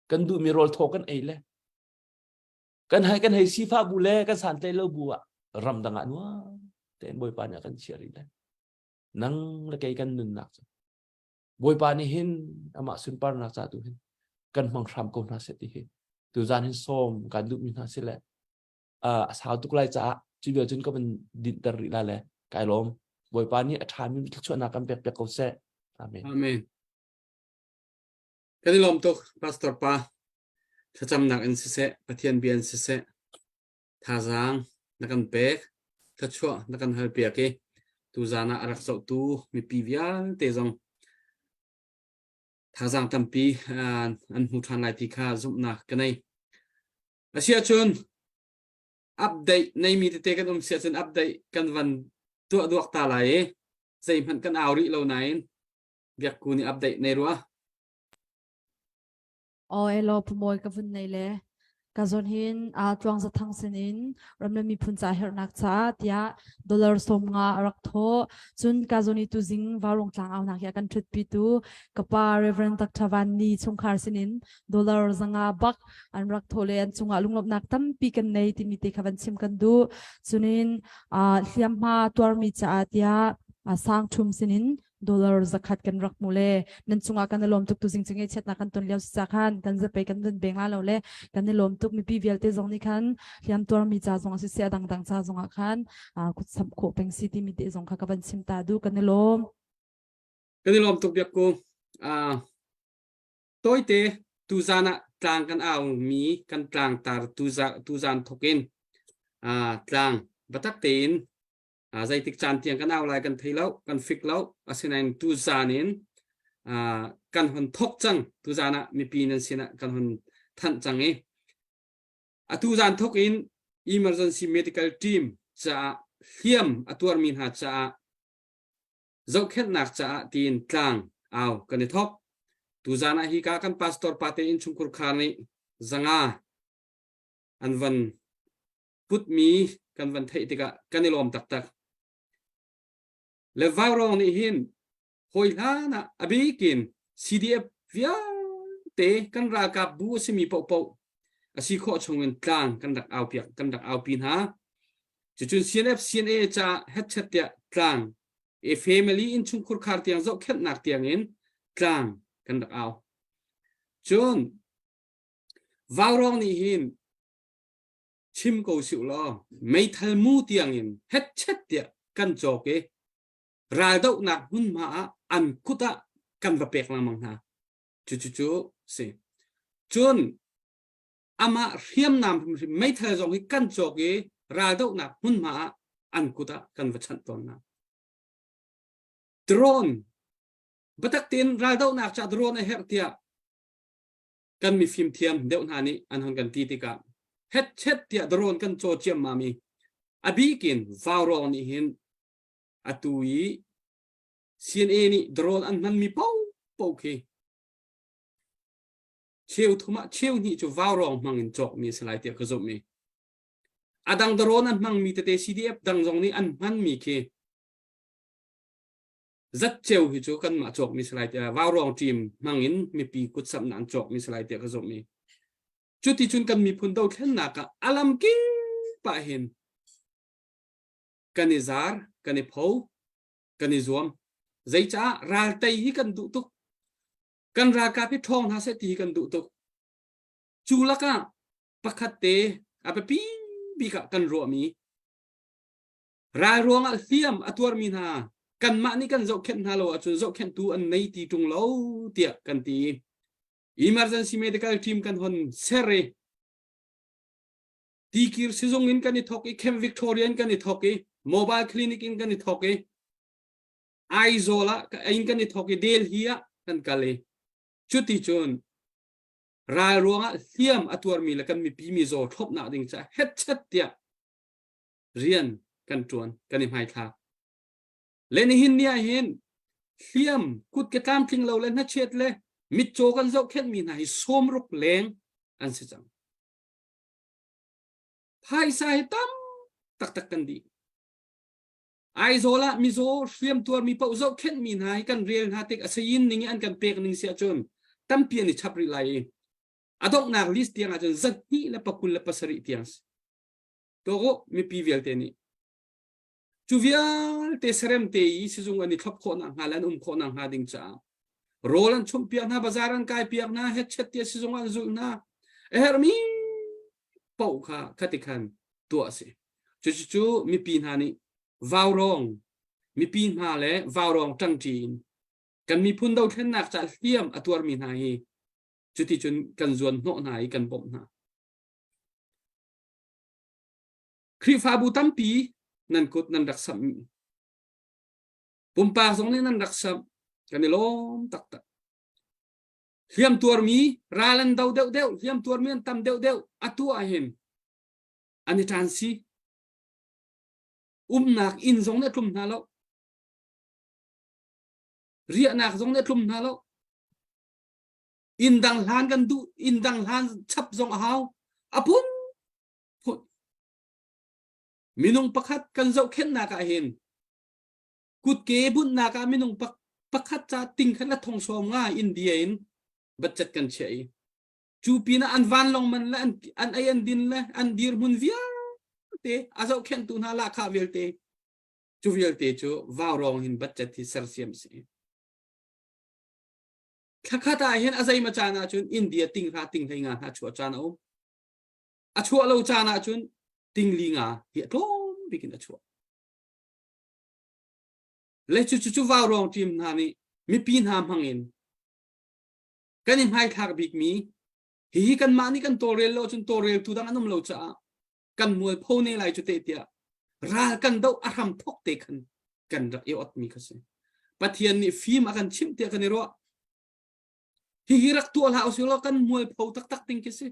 kan duhmi rawl thaw kan ei le kan hei kan hei sifah bu le kan santlaih lo bu ah ramdang ah nuam tein Bawipa nih a kan chiah rih le nang le kei kan nunnak cu Bawipa nih hin amah sunparnak ca tu hin kan hmang hram ko hna seh ti hi tuzan hin sawm kan duhmi hna si le a sau tuk lai caah cu vial cun ka van dinhter rih la le kai lawm Bawipa nih a ṭhami thluachuahnak kan pek piak ko seh amen amen kan i lawm tuk pastor pa thlacamnak in siseh Pathian bia in siseh thazaang na kan pek thluachuah na kan hal piak i tuzan ah a rak zohtu mipi vialte zong thazaang tampi an hmu ṭhan lai ti kha zumhnak ka nei. Asiahcun update neimi tete kan um siahcun update kan van tuah duak ta lai i zeihmanh kan au rih lo nain biakku nih update nei rua. Aw elaw phumawi ka vun nei le ka zawn hin aa tluang zathang sin in ram le miphun ca herhnak caah tiah dollar 50 a rak thawh. Cun ka zawn i tuzing vaurung tlang aunak hi a kan ṭhutpi tu ka pa Reverend Dr. Van Ni chungkhar sin in dollar 500 bak an rak thawh le an cungah lunglawmhnak tampi kan nei timi te kha van chim kan duh. Cunin hliamhma tuarmi caah tiah sang ṭhum sin in dollar 100 kan rak hmu le nan cungah kan i lawm tuk tu zing cingei chiatnak kan ton lio si ca khan kan zapei kan vun beng la lo le kan i lawm tuk mipi vialte zong nih khan hliam tuar mi ca zong a si sia dangdang ca zong ah khan kut samh khawh peng si timi te zong kha ka van chim ta du kan i lawm kan i lawm tuk biak ku toite tuzan ah tlang kan au mi kan tlang tar tuzan thok in tlang batak tein Zeitik caan tiang kan au lai kan thei lo, kan fik lo. Asinain tuzaan in kan hun thok cang. Tuzaan ah mipi nan sinah kan hun thanh cang i atu zaan thok in emergency medical team caah hliam a tuarmi hna caah zohkhenhnak caah tiin tlang au kan i thok. Tuzaan ah hika kan pastor pate innchungkhur khar nih 500 an van putmi kan van theih tikah kan i lawm taktak. Le vaurawng nih hin hawi hlan ah a bikin CDF vialte kan ralkap bu a simi paohpaoh a si khawh chungin tlang kan rak au piak kan rak aupi hna. Cucun CNF CNA ca hetchet tiah tlang e family in chungkhur khar tiang zohkhenhnak tiang in tlang kan rak au. Cun vaurawng nih hin chim ko si law meithal mu tiangin hetchet tiah kan cawk i raldohnak hmunhma ah an kut ah kan va pek lengmang hna. Cucu si. Cun amah hriamnam hrimhrim meithal zong hi kan cawk i raldohnak hmunhma ah an kut ah kan va chanh tawn hna. Drone biatak tein raldohnak ca drone a herh tiah kan mifim thiam deuh hna nih an hon kan ti tikah hetchet tiah drone kan caw ciammam i a bikin vaurawng nih hin atu i CNA nih drone an hmanmi paohpaoh khi cheu thum ah cheu hnih cu vaurawng hmang in cawkmi a si lai tiah ka zumh i a dang drone an hmangmi tete CDF dang zong nih an hmanmi khi Zatceu hi cu kanmah cawkmi si lai tiah vaurawng team hmangin mipi kutsamhnak an cawkmi si lai tiah ka zumh i cuticun kan miphun dothlennak ah a lam kip ah hin kan i zar, kan i pho, kan i zuam. Zeicah raltei hi kan duh tuk. Kan ralkap hi ṭhawng hna seh ti hi kan duh tuk. Cu lakah pakhat te a biapi bik ah kan ruahmi Ral ruangah hliam a tuarmi hna kanmah nih kan zohkhenh hna lo ahcun zohkhenhtu an nei ti ṭung lo tiah kan ti. Emergency medical team kan hon ser i tikir sizung in kan i thok i Camp Victoria in kan i thok i mobile clinic in kan i thok i Aizawl ah in kan i thok i Delhi ah kan kal i cuti cun ral ruangah hliam a tuarmi le kan mipi mizaw thlopnak ding caah hetchet tiah rian kan ṭuan kan i hmaithlak. Le nihin ni ah hin hliam kut ke tlamtling lo le hnachet le Mitcaw kan zohkhenhmi hna hi 60 leng an si cang. Phaisa hi tam taktak kan dih. Aizawl ah mizaw hriam tuarmi paoh zohkhenhmi hna hi kan rel hna tik a sayin ning i an kan pek ning si ahcun tampi an i chap rih lai i a donghnak list tiang ahcun 227 tiang si. Tawk mipi vialte nih cu vialte serem te i sizung an i thlop khawh nakhnga le an um khawh nakhnga ding caah rawl an chumh piak hna bazar an kai piak hna hetchet tiah sizung an zulh hna a herhmi paoh kha khati khan tuah a si. Cucu mipi hna nih vaurawng mipi hna le vaurawng ṭangṭi in kan miphun dothlennak ca hliam a tuarmi hna hi cuticun kan zuan hnawh hna i kan bawmh hna. Khrihfabu tampi nan kut nan rak samh. Pumpak zong nih nan rak samh. Kan i lawm taktak. Hliam tuarmi ral an do deuhdeuh, hliam tuarmi an tam deuhdeuh atu ah hin an i ṭan si. Umnak inn zong nih a tlum hna lo. Riahnak zong nih a tlum hna lo. Inn dang hlan kan duh, inn dang hlan chap zong a hau. A pun phun. Minung pakhat kan zohkhenhnak ah hin kutke bunhnak ah minung pakhat ca ting khat le thong sawm nga India in budget kan chiah i cu pinah an vanlawng man le an ei an din le an dirhmun vialte a zohkhenhtu hna lahkhah vialte cu vialte cu vaurawng hin budget hi sersiam si. Thlakhat ah hin a zeima caan ah cun India ting hra ting hlei nga hna chuah caan a um. A chuah lo caan ah cun ting li nga hi a tlawm bik in a chuah. Le cu cu cu vaurawng team hna nih mipi hna hmang in kan i hmaithlak bikmi hihi kanmah nih kan tawlrel lo cun tawlreltu dang an um lo caah kan mualpho ne lai cu te tiah ral kan doh a hram thok te khan kan rak i otmi kha si. Pathian nih fim a kan chimh tiah kan i ruah. Hihi rak tuah hlah usih law kan mualpho taktak ding khi si.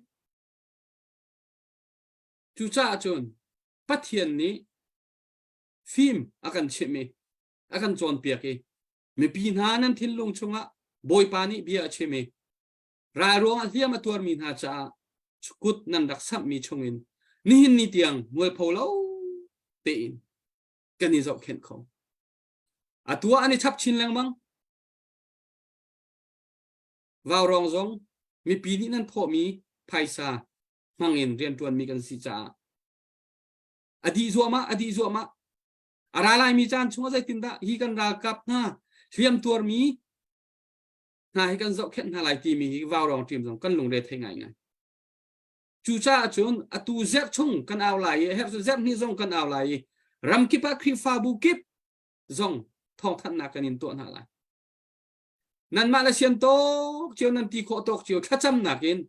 Cucaah cun Pathian nih fim a kan chimh i a kan cawnpiak i mipi hna nan thinlung chungah Bawipa nih bia a chim i ral ruangah hliam a tuarmi hna caah kut nan rak samhmi chungin nihin ni tiang mualpho lo tein kan i zohkhenh kho. Atu ah an i chap chin lengmang. Vaurawng zong mipi nih nan thawhmi phaisa hmangin rianṭuanmi kan si caah a dih zuahmah a dih zuahmah a ra laimi caan chungah zeitindah hi kan ralkap hna hliam tuarmi hna hi kan zohkhenh hna lai timi hi vaurawng ṭim zong kan lungre thei ngaingai. Cucaah cun atu zerh chung kan au lai i herh zerh hnih zong kan au lai i ramkip ah Khrihfabu kip zong thawngthanhnak kan in tuah hna lai. Nanmah le sian tawk cio nan ti khawh tawk cio thlacamnak in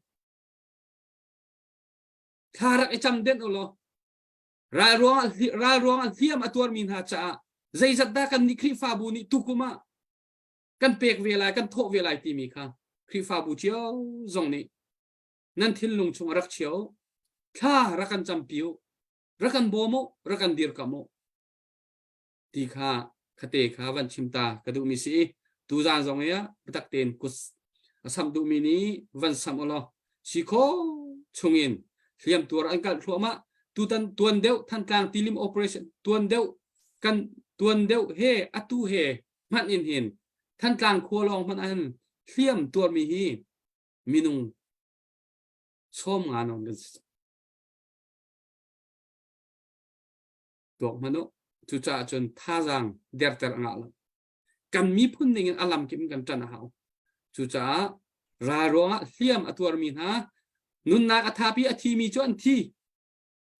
thla rak i cam den u law ral ruangah ral ruangah hliam a tuarmi hna caah zeizat dah kan nih Khrihfabu nih tukum ah kan pek ve lai kan thawh ve lai timi kha Khrihfabu cio zong nih nan thinlung chung rak chia u thla rak kan campi u rak kan bawm u rak kan dirkamh u ti kha khate kha van chim ta ka duhmi si i tuzaan zong i biatak tein kut a samh duhmi nih van samh u law si kho chungin hliam tuar an kalh thluahmah tutan tuan deuh Thantlang tilim operation tuan deuh kan tuan deuh he atu he hmanh in hin Thantlang khua lawng hmanh an hliam tuarmi hi minung 50 nawn kan si tuak hmanh u cucaah cun thazaang derter a ngah lo kan miphun ning in a lam kip in kan ṭan a hau cucaah ral ruangah hliam a tuarmi hna nunnak a thapi a thimi cu an thi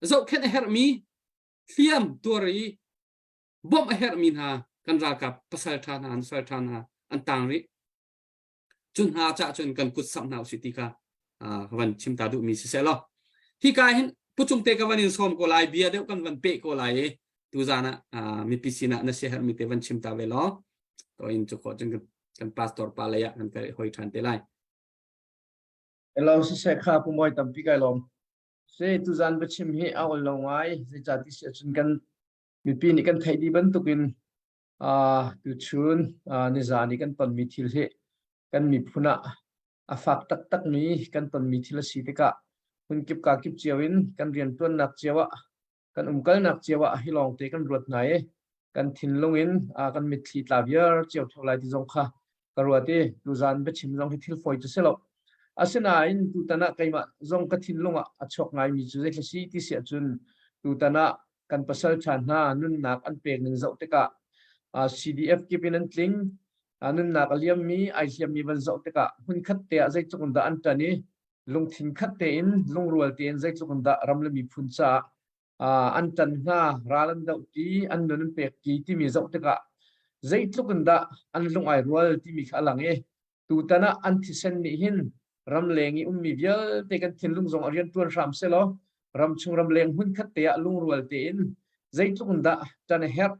zohkhenh a herhmi hliam tuar i bawmh a herhmi hna kan ralkap pasal ṭha hna an sal ṭha hna an tang rih Cu hna cah cun kan kut samh hna usih ti kha ka van chim ta duhmi si seh law hika hin pucung te ka van in sawm ko lai bia deuh kan van peh ko lai i tuzan ah mipi sinah na siaherhmi te van chim ta ve law to in cu khawh cun kan pastor pa lei ah kan kal hoi ṭhan te lai. Hello siseh kha pu Mawi tampi kai lawm. Se tuzan biachim hi a ol lo ngai zeicah ti si ahcun kan mipi nih kan theih dih bantukin tuchun nizan i kan tonmi thil hi. Kan miphun ah a fak taktakmi kan tonmi thil a si tikah hmunkip kakip cio in kan rianṭuannak cio ah kan umkalnak cio ah hi lawngte kan ruat hna i kan thinlung in kan mitthli tla viar cio ṭheo lai ti zong kha ka ruat i tuzan biachim zong hi thil fawi cu si lo. Asinain tutan ah keimah zong ka thinlung ah a chuak ngaimi cu zeithla si ti si ahcun tutan ah kan pasal ṭha hna nunnak an pek ning zoh tikah CDF kip in an tling nunnak a liammi ai hliammi van zoh tikah hmunkhat te ah zeitluk in dah an ṭan i lungthin khat tein lungrual tein zeitluk in dah ram le miphun caah an ṭan hna ral an doh ti an nun an pek ti timi zoh tikah zeitluk in dah an lung ai rual timi kha a lang i tutan ah an thisen nih hin ramleng i ummi vialte kan thinlung zong a rian ṭuan hram selaw ramchung ramleng hmunkhat te ah lungrual tein zeitluk in dah ṭan a herh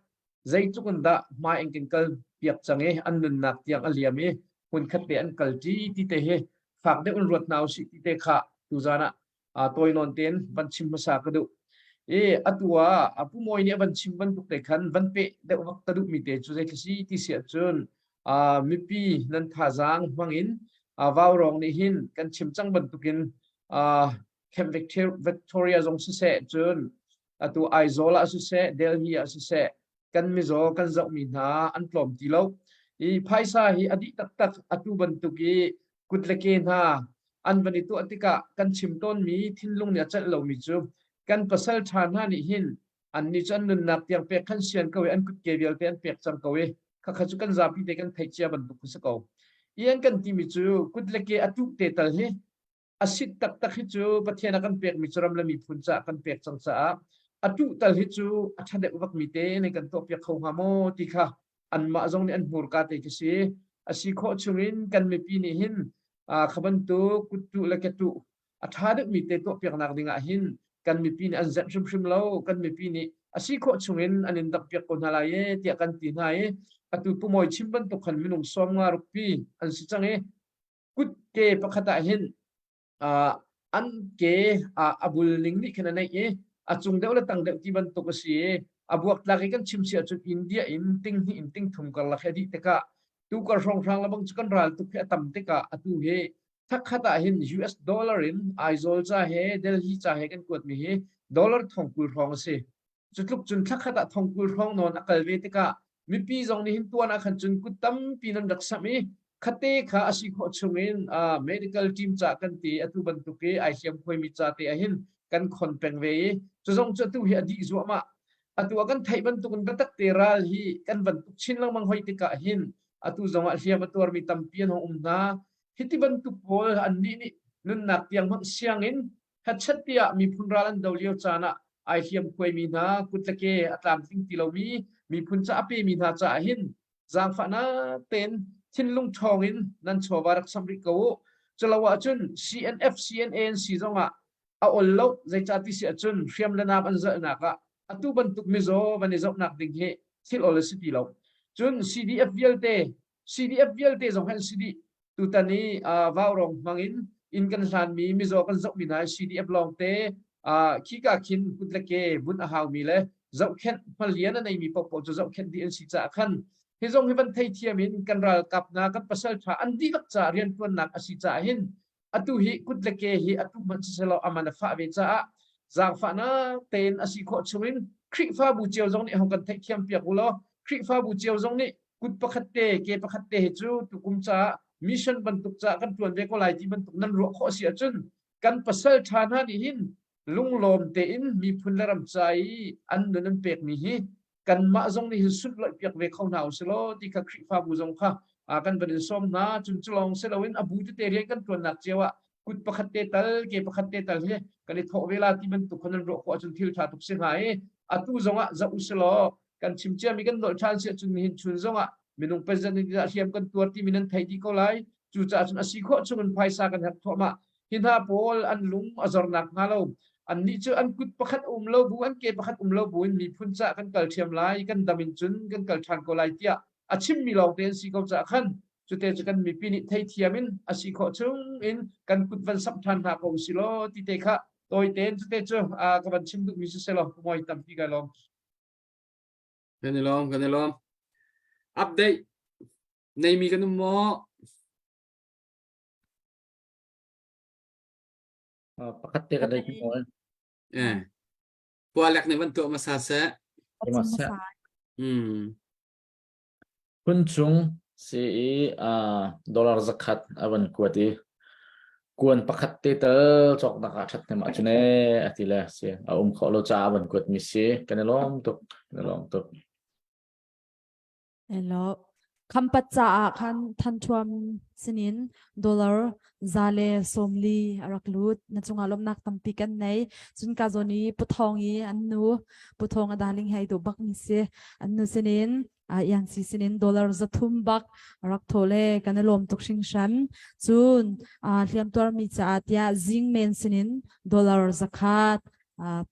zeitluk in dah hmai in kan kal piak cang i an nunnak tiang a liam i hmunkhat te an kal ṭi ti te hi fak deuh in ruat hna usih ti te kha tuzan ah tawi nawn tein van chim hmasa ka duh. I atu ah a pu Mawi nih a van chim bantuk te khan van peh deuh vak ka duhmi te cu zeitlasi si ti si ahcun mipi nan thazaang hmang in vaurawng nih hin kan chim cang bantukin Camp Victoria zong siseh cun atu Aizawl ah siseh Delhi ah siseh kan mizaw kan zohmi hna an tlawm ti lo. I phaisa hi a dih taktak atu bantuk i kut le ke hna an van i tuah tikah kan chim tawnmi thinlung nih a celh lomi cu kan pasal ṭha hna nih hin annih cu an nunnak tiang pek khan sian ko i an kutke vialte an pek cang ko i khakha cu kan zapi te kan theih cia bantuk si ko. I an kan timi cu kut le ke a tuh te tal hi a sit taktak hi cu Pathian a kan pekmi cu ram le miphun caah kan pek cang caah a tuh tal hi cu a ṭha deuh vakmi te ne kan tuahpiak kho hnga maw ti kha anmah zong nih an hmurka te khi si. A si khawh chungin kan mipi nih hin kha bantuk kuttuh le ketuh a ṭha deuhmi te tuahpiaknak dingah hin kan mipi nih an zenh hrimhrim lo. Kan mipi nih a si khawh chungin an in dakpiak ko hna lai e tiah kan ti hna i atu Pu Mawi chim bantuk khan minung 50 rukpi an si cang i kutke pakhat ah hin an ke a bul ning nih khin a neih i a cung deuh le tang deuh ti bantuk a si i a buaktlak i kan chim si ahcun India in ting hnih in ting thum karlak he dih tikah tu kar hrawnghrang lebang cu kan ral tuk hi a tam tikah atu hi thakhat ah hin US dollar in Aizawl ca he Delhi ca he kan kuatmi hi dollar thong 20 hrawng a si. Cutluk cun thlakhat ah thongkul hrawng nawn a kal ve tikah mipi zong nih hin tuan ah khan cun kut tampi nan rak samh i khate kha a si khawh chungin uh, medical team ca kan ti atu bantuk i ai hliam khuaimi ca te ahhin kan khon peng ve i cu zong cu atu hi a dih zuahmah. Atu ah kan theih bantukin biatak te ral hi kan van tuk chin lengmang hoi tikah hin atu zong ah hliam a tuarmi tampi an hung um hna. Hiti bantuk pawl annih nih nunnak tiang hmanh siangin Hetchet tiah miphun ral an do lio caan ah ai hliamkhuaimi hna kut le ke a tlamtling ti lomi miphun ca a pemi hna caah hin zaangfahnak tein thinlung ṭhawng in nan chawva rak samh rih ko u. Culo ahcun CNF, CNA an si zongah a ol lo zeicah ti si ahcun hriam le nam an zalhnak ah atu bantuk mizaw van i zohnak ding hi thil ol a si ti lo. Cun CDF vialte CDF vialte zong hi an si dih. Tutan i vaurawng hmang in inn kan hlanmi mizaw kan zohmi hna CDF lawngte khika khin kut le ke bunh a haumi le zohkhenh hmalian a neimi paohpaoh cu zohkhenh dih an si caah khan hi zong hi van theithiam in kan ralkap hna kan pasal ṭha an dihlak caah rianṭuannak a si caah hin atu hi kut le ke hi atu hmanh siselaw aman a fah ve caah zaangfahnak tein a si khawh chungin Khrihfabu cio zong nih hong kan theihthiam piak u law Khrihfabu cio zong nih kut pakhat te ke pakhat te hi cu tukum caah mission bantuk caah kan tuan ve ko lai ti bantuk nan ruah khawh si ahcun kan pasal ṭha hna nih hin lunglawm tein miphun le ram ca i an nun an pekmi hi kanmah zong nih hin sunhlawih piak ve kho hna usilaw ti kha Khrihfabu zong kha kan van in sawm hna. Cun cu lawng si loin a bu tete rian kan ṭuannak cio ah kut pakhat te tal ke pakhat te tal hi kan i thawh ve la ti bantuk kha nan ruah khawh ahcun thil ṭha tuk si hnga i atu zongah zoh usilaw kan chim ciami kan nolh ṭhan si ahcun nihin chun zongah minung president nih hliam kan tuar timi nan thei dih ko lai. Cucaah cun a si khawh chungin phaisa kan herh thluahmah. Hi hna pawl an lung a zornak hnga lo. Annih cu an kut pakhat um lo bu, an ke pakhat um lo bu in miphun caah kan kal ṭhiam lai, kan dam in cun kan kal ṭhan ko lai tiah a chimmi lawngte an si ko caah khan cute cu kan mipi nih theithiam in a si khawh chung in kan kut van samh ṭhan hna ko usih law ti te kha tawi tein cute cu ka van chim duhmi si selaw mawi tampi kai lawm. Kan i lawm, kan i lawm. Update neimi kan um maw? Pakhat te ka dei maw? Eh. Pualek nih van tuah hmasa seh. Hmasa. Hmm. Phun chung si i dollar zakhat a van kuat i kuan pakhat te tal cawknak ah ṭhat hnem ahcun ee a ti le si a um khawh lo caah a van kuat mi si kan i lawm tuk kan i lawm tuk. Hello. Khampat caah khan thanṭhuam sinin dollar 140 a rak lut. Na cungah lawmhnak tampi kan nei. Cun ka zawn i Puthawng i an nu Puthawng a darling hei duh bak mi si. An nu sinin Iangsi sinin dollar 300 bak rak thaw le kan i lawm tuk hringhran. Cun hliamtuar mi caah tiah zingmen sinin dollar 100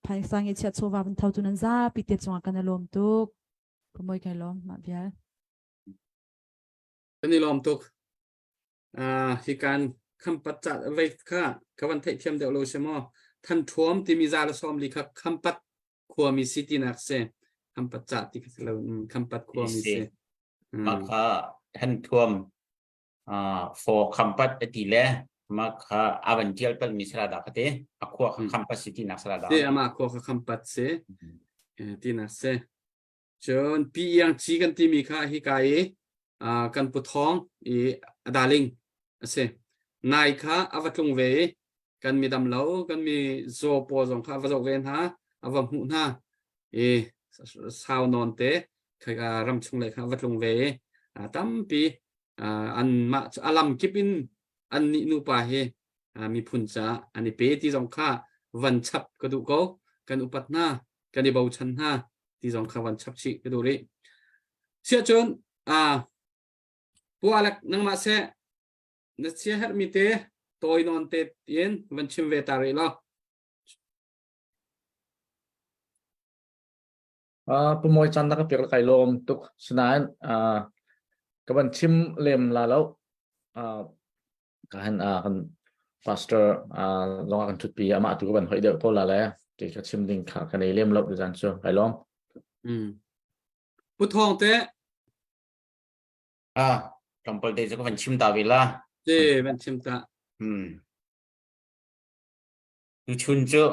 phaisa nge chiah chawva van tho tu nan zapi te cungah kan i lawm tuk. Ka moi kai lawm mah vial. Kan i lawm tuk. Hi kan khampat ca vei kha ka van theih thiam deuh lo si maw? Than thuam timi za le sawm li kha khampat khuami si tinak si. Khampat ca ti kha si lo khampat khuami si. Mah kha than thuam for khampat ati le mah kha avan tial pal mi sala da ka te a khua kha khampat si tinak sala da. Si ama khua kha khampat si tinak si. Cun Pi Iang Ci kan timi kha hika i kan pu Thawng i a darling a si. Nai kha a va tlung ve i kan mi dam lo, kan mi zaw pawl zong kha a va zoh ve hna, a va hmuh hna i sau nawn te khaka ram chung lei kha a va tlung ve i tampi anmah cu a lam kip in an nih nupa hi miphun caah an i pe ti zong kha van chap ka duh ko. Kan upat hna, kan i bochan hna ti zong kha van chap chih ka duh rih. Siahcun Pu Alek nangmah seh na chia herhmi te tawi nawn te in van chim ve ta rih law. Pu Mawi caan na ka pek kai lawm tuk. Sinain ka van chim lem la lo. Ka han kan pastor zong kan thutpi amah tu ka van hoi deuh ko la le ti ka chim ding kha ka nei lem lo tu zan cu kai lawm. Mm. Pu Thawng te Ah, tlawmpal te cu ka van chim ta ve la. Te van chim ta. Hmm. Tuchun cu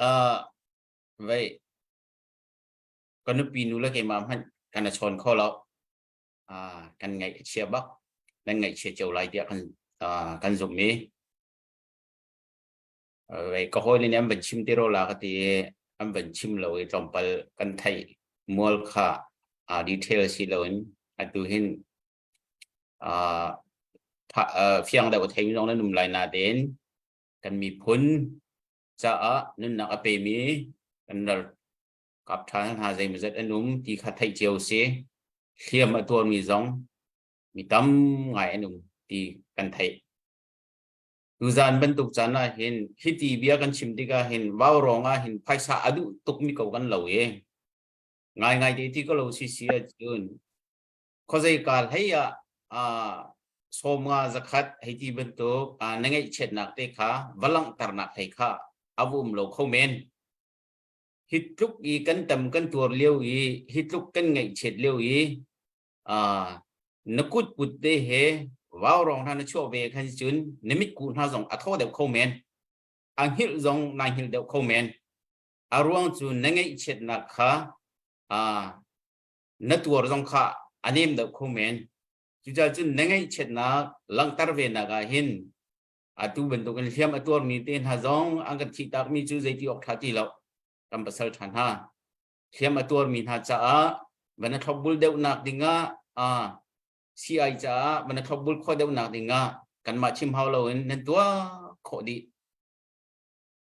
uh, vei ka nupi nu le keimah hmanh kan i chawn kho lo. Ah, kan ngaih a chia bak. Nan ngaihchia cio lai tiah kan kan zumh i vei ka hawi nih an van chim ti ro la ka ti i an van chim lo i tlawmpal kan theih mual kha detail si loin atu hin fiang deuh a theimi zong nan um lai natein kan miphun caah nunnak a pemi kan ralkap ṭha hna zeimawzat an um ti kha theih cio si. Hliam a tuarmi zong mi tam ngai an um ti kan theih. Tuzaan bantuk caan ah hin hiti bia kan chim tikah hin vaurawng ah hin phaisa a duh tukmi ko kan lo i ngaingai te ti ko lo si si ahcun khuazei ka hlei ah sawmnga zakhat hei ti bantuk na ngaihchiatnak te kha va langhternak hlei kha a va um lo kho men. Hi tluk i kan tam kan tuar lio i hi tluk kan ngaihchiat lio i na kut put te he vaurawng hna na chuah ve khan cun na mitkuh hna zong a thaw deuh kho men. A hngilh zong naa hngilh deuh kho men. A ruang cu na ngaihchiatnak kha na tuar zong kha a nem deuh kho men. Cucaah cun na ngaihchiatnak langhter ve nak ah hin atu bantukin hliam a tuarmi te hna zong an kan thihtakmi cu zeiti awk ṭha ti lo. Kan pasal ṭha hna. Hliam a tuarmi hna caah van a thlopbul deuhnak dingah CI caah van a thlopbul khawh deuhnak dingah kanmah chim hau loin nan tuah khawh dih.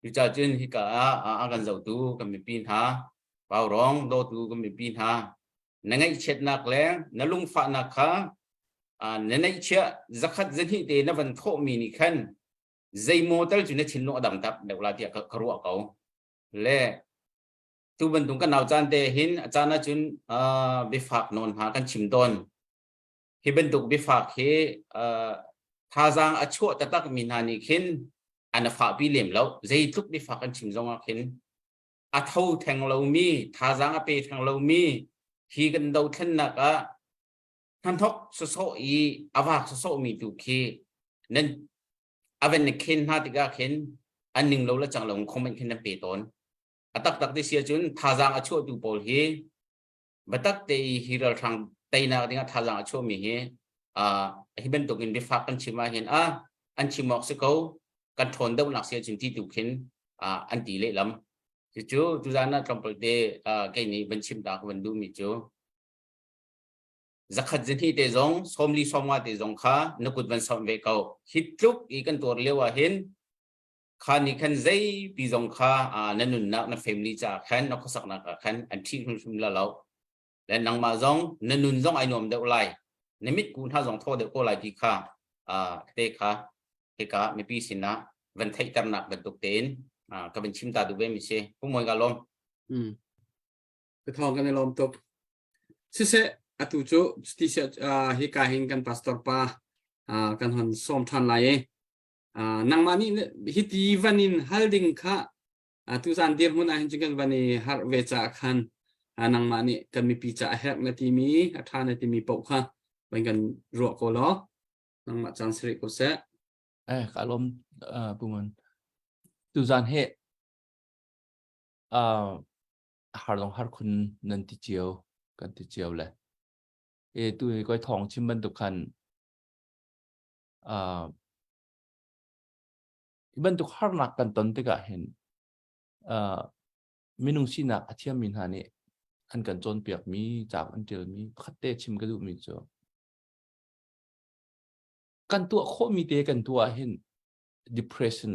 Cucaah cun hika ah a kan zohtu kan mipi hna, Vaurawng dawtu kan mipi hna, na ngaihchiatnak le na lungfahnak kha na neihchiah zakhat zahnih te na van thawhmi nih khan zeimaw tal cu na thinlung a dang tak deuh la tiah ka ruah ko. Le tu bantuk kan nau caan te hin a caan ahcun biafak nawn hna kan chim tawn. Hi bantuk biafak hi thazaang a chuah taktak mi hna nih khin an a fahpi lem lo. Zeitluk biafak kan chim zong ah khin a tho theng lomi, thazaang a pe theng lomi hi kan dothlennak ah hnahnok sawsawh i a vak sawsawh mi tu khi nan a van na khen hna tikah khin. An ning lo le cang lo comment khin nan pe tawn. A taktak ti si ahcun thazaang a chuahtu pawl hi biatak te i hi ralhrang teinak dingah thazaang a chuahmi hi hi bantuk in biafak kan chim ahhin a an chim awk si ko kan ṭhawn deuhnak si ahcun ti tu khin an ti lehlam. Cucu tuzaan ah tlawmpal te kei nih van chim ta ka van duhmi cu zakhat zahnih te zong sawmli sawmnga te zong kha na kut van sawm ve ko. Hi tluk i kan tuar lio ah hin kha nih khan zeipi zong kha na nunnak na family caah khan na khuasaknak ah khan an ṭhih hrimhrim la lo. Le nangmah zong na nun zong ai nuam deuh lai. Na mitku hna zong thaw deuh ko lai ti kha te kha hika mipi sinah van theihternak bantuk tein ka van chim ta duh ve mi si. Pu Mawi ka lawm. Ka thawng kan i lawm tuk. Siseh, atu cu cuti hi ka hin kan pastor pa kan hon sawm ṭhan lai i nangmah nih hiti van in hal ding kha tuzan dirhmun ah hin cun kan van i harh ve caah khan nangmah nih kan mipi ca a herh na timi a ṭha na timi paoh kha van kan ruah ko law nangmah caan si rih ko seh. Eh, ka lawm Pu Ngun. Tuzan he har long har khun nan ti cio kan ti cio le e tu hi koi thong chim bantuk khan uh, hi bantuk harnak kan ton tikah hin uh, minung sinak a thiammi hna nih an kan cawnpiakmi cauk an ṭialmi pakhat te chim ka duhmi cu kan tuah khawhmi te kan tuah hin depression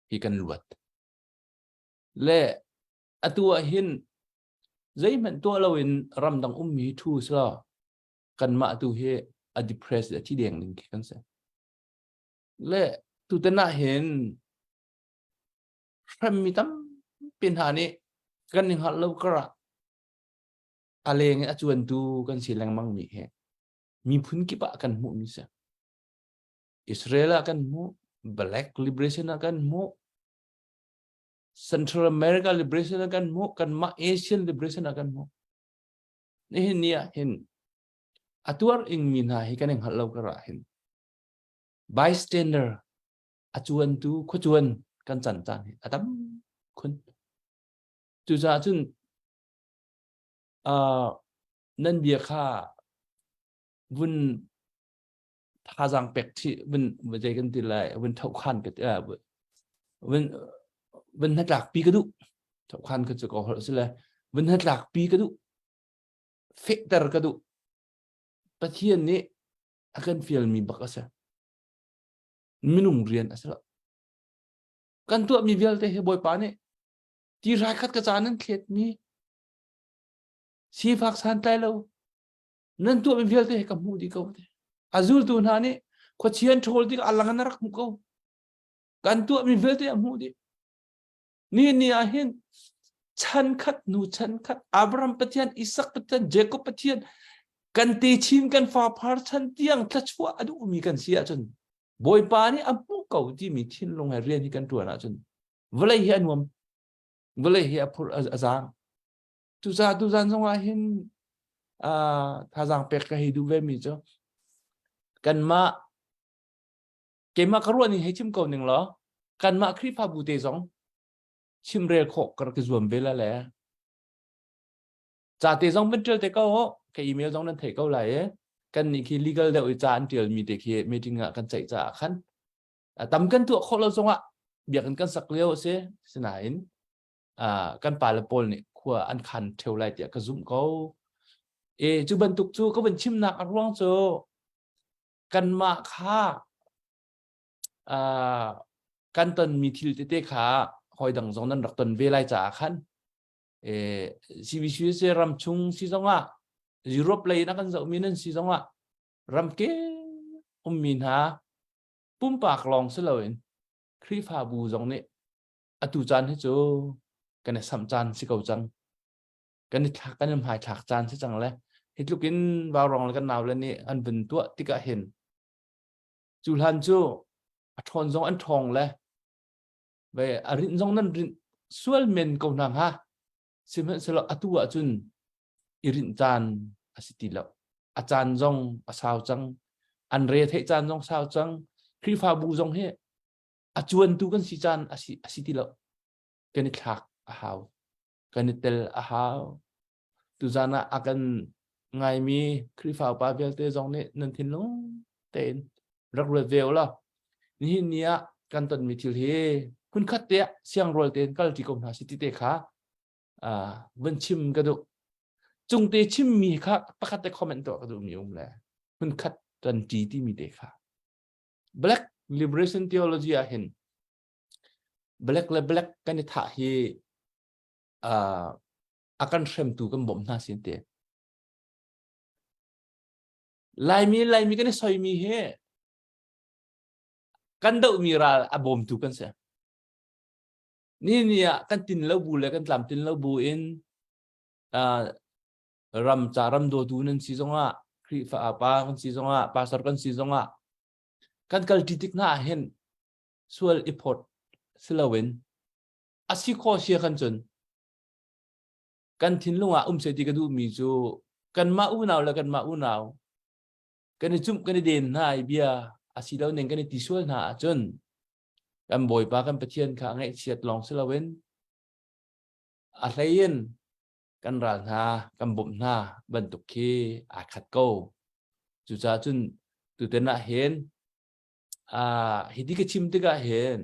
hi kan luat le atu ah hin zeihmanh tuah loin ramdang ummi thu sila kanmah tu hi a depressed a thi deng ding khi kan si le tutan ah hin hremmi tampi hna nih kan i hngalh lo karah a leng in a cuantu kan si lengmang mi hi miphun kip ah kan hmuh mi si Israel ah kan hmuh Black Liberation ah kan hmuh Central America Liberation ah kan hmuh kanmah Asian Liberation ah kan hmuh nihin ni ah hin a tuar ingmi hna hi kan i hngalh lo karah hin bystander a cuantu khuacuan kan can caan hi a tam khun cucaah cun uh, nan bia kha vun thazaang pek thi vun zei kan ti lai vun thokhan ka vun vun hnatlak pi ka duh thokhan ka cu ko holh si le vun hnatlak pi ka duh fehter ka duh Pathian nih a kan fialmi bak a si minung rian a si lo kan tuahmi vialte hi Bawipa nih ti rai khat ka ca nan thletmi sifak santlai lo nan tuahmi vialte hi ka hmuh dih ko te a zultu hna nih khuachian ṭhawl tik a lang an rak hmuh ko kan tuahmi vialte a hmuh dih ni ni ah hin chan khat nu chan khat Abraham Pathian Isak Pathian Jacob Pathian kan techin kan faphar chan tiang thluachuah a duhmi kan si ahcun Bawipa nih a hmuh ko timi thinlung he rian hi kan ṭuan ahcun vawlei hi a nuam vawlei hi a phur a zaang Cucaah tuzan zongah hin uh, thazaang pek ka hei duh ve mi cu kanmah keimah ka ruah ning hei chim ko ning law kanmah Khrihfabu te zong chimrel khawh ka rak i zuam ve la le ca te zong van ṭial te ko ka email zong nan theih ko lai e kan nih khi legal deuh i ca an ṭial mi te khi meeting ah kan ceih caah khan tam kan tuah khawh lo zongah biakinn kan sak lio a si sinain uh, kan pale pawl nih khua an khan theo lai tiah ka zumh ko e cu bantuk cu ka van chimnak a ruang cu kanmah kha uh, kan tonmi thil tete kha hoi dang zong nan rak ton ve lai caah khan e CBC ram chung si zongah Europe lei in a kan zohmi nan si zongah ramke ummi hna pumpak lawng si loin Khrihfabu zong nih atu caan hi cu kan i samh caan si ko cang kan i thlak kan i hmaithlak caan si cang le hi tluk in vaurawng le kan nau le nih an vun tuah tikah hin cu hlan cu a ṭhawn zong an ṭhawng le ve a rinh zong nan rinh sual men ko hna hnga sihmanhsehlaw atu ah cun i rinh caan a si ti lo a caan zong a sau cang an re theih caan zong sau cang Khrihfabu zong hi. A cuantu kan si caan a si, a si ti lo. Kan i thlak a hau. Kan i tel a hau. Tuzan ah a kan ngaimi Khrihfa upa vialte zong nih nan thinlung tein rak ruat ve u law nihin ni ah kan tonmi thil hi hmunkhat te ah siangrual tein kalṭi ko hna si ti te kha vun chim ka duh. Cungte chimmi kha pakhat te comment tuah ka duhmi um le hmunkhat kan ṭi timi te kha. Black Liberation Theology ah hin black le black kan i thah hi a kan hremtu kan bawmh hna sin te. Laimi Laimi kan i soimi hi kan dohmi ral a bawmtu kan si. Ni ni ah kan tin lo bu le kan tlam tin lo bu in ram ca ram dawtu nan si zongah Khrihfa pa kan si zongah pastor kan si zongah kan kal ṭi tik hna ah hin sual i phawt si loin a si kho sia kan cun kan thinlung ah um se ti ka duhmi cu kanmah unau le kanmah unau kan i cumh kan i den hna i bia a si lo ning kan i ti sual hna ahcun kan Bawipa kan Pathian kha a ngaihchiat lawng si loin a hlei in kan ral hna kan bawmh hna bantuk khi aa khat ko. Cucaah cun tutan ah hin uh, hiti ka chim tikah hin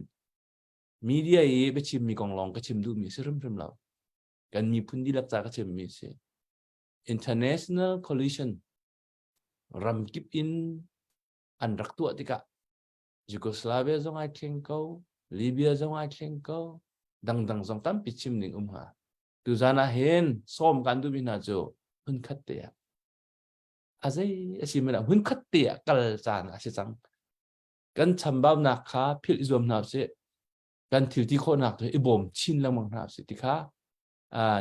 media i biachimmi kong lawng ka chim duhmi si hrimhrim lo. Kan miphun dihlak ca ka chimmi si. International coalition ramkip in an rak tuah tikah Yugoslavia zong ai thleng ko, Libya zong ai thleng ko, dangdang zong tampi chim ding um hnga. Tuzan ah hin sawm kan duhmi hna cu hmunkhat te ah a zei a si men ah hmunkhat te ah kal caan a si cang. Kan chambaunak kha philh i zuam hna usih. Kan thil ti khawhnak tu i bawm chin lengmang hna usih ti kha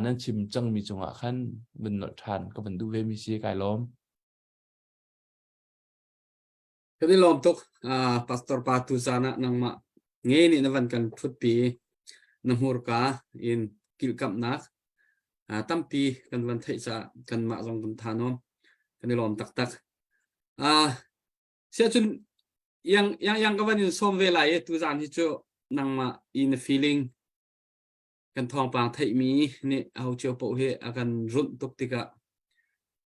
nan chim cangmi cungah khan vun nolh ṭhan ka van duh ve mi si kai lawm. Kan i lawm tuk pastor pa tu zan ah nangmah nge nih na van kan thutpi na hmurka in kilhkamhnak tampi kan van theih caah kanmah zong kan tha nuam kan i lawm taktak. Siahcun yang yang yang ka van in sawm ve lai i tuzan hi cu nangmah i na feeling kan thawngpang theihmi nih aho cio paoh hi a kan runh tuk tikah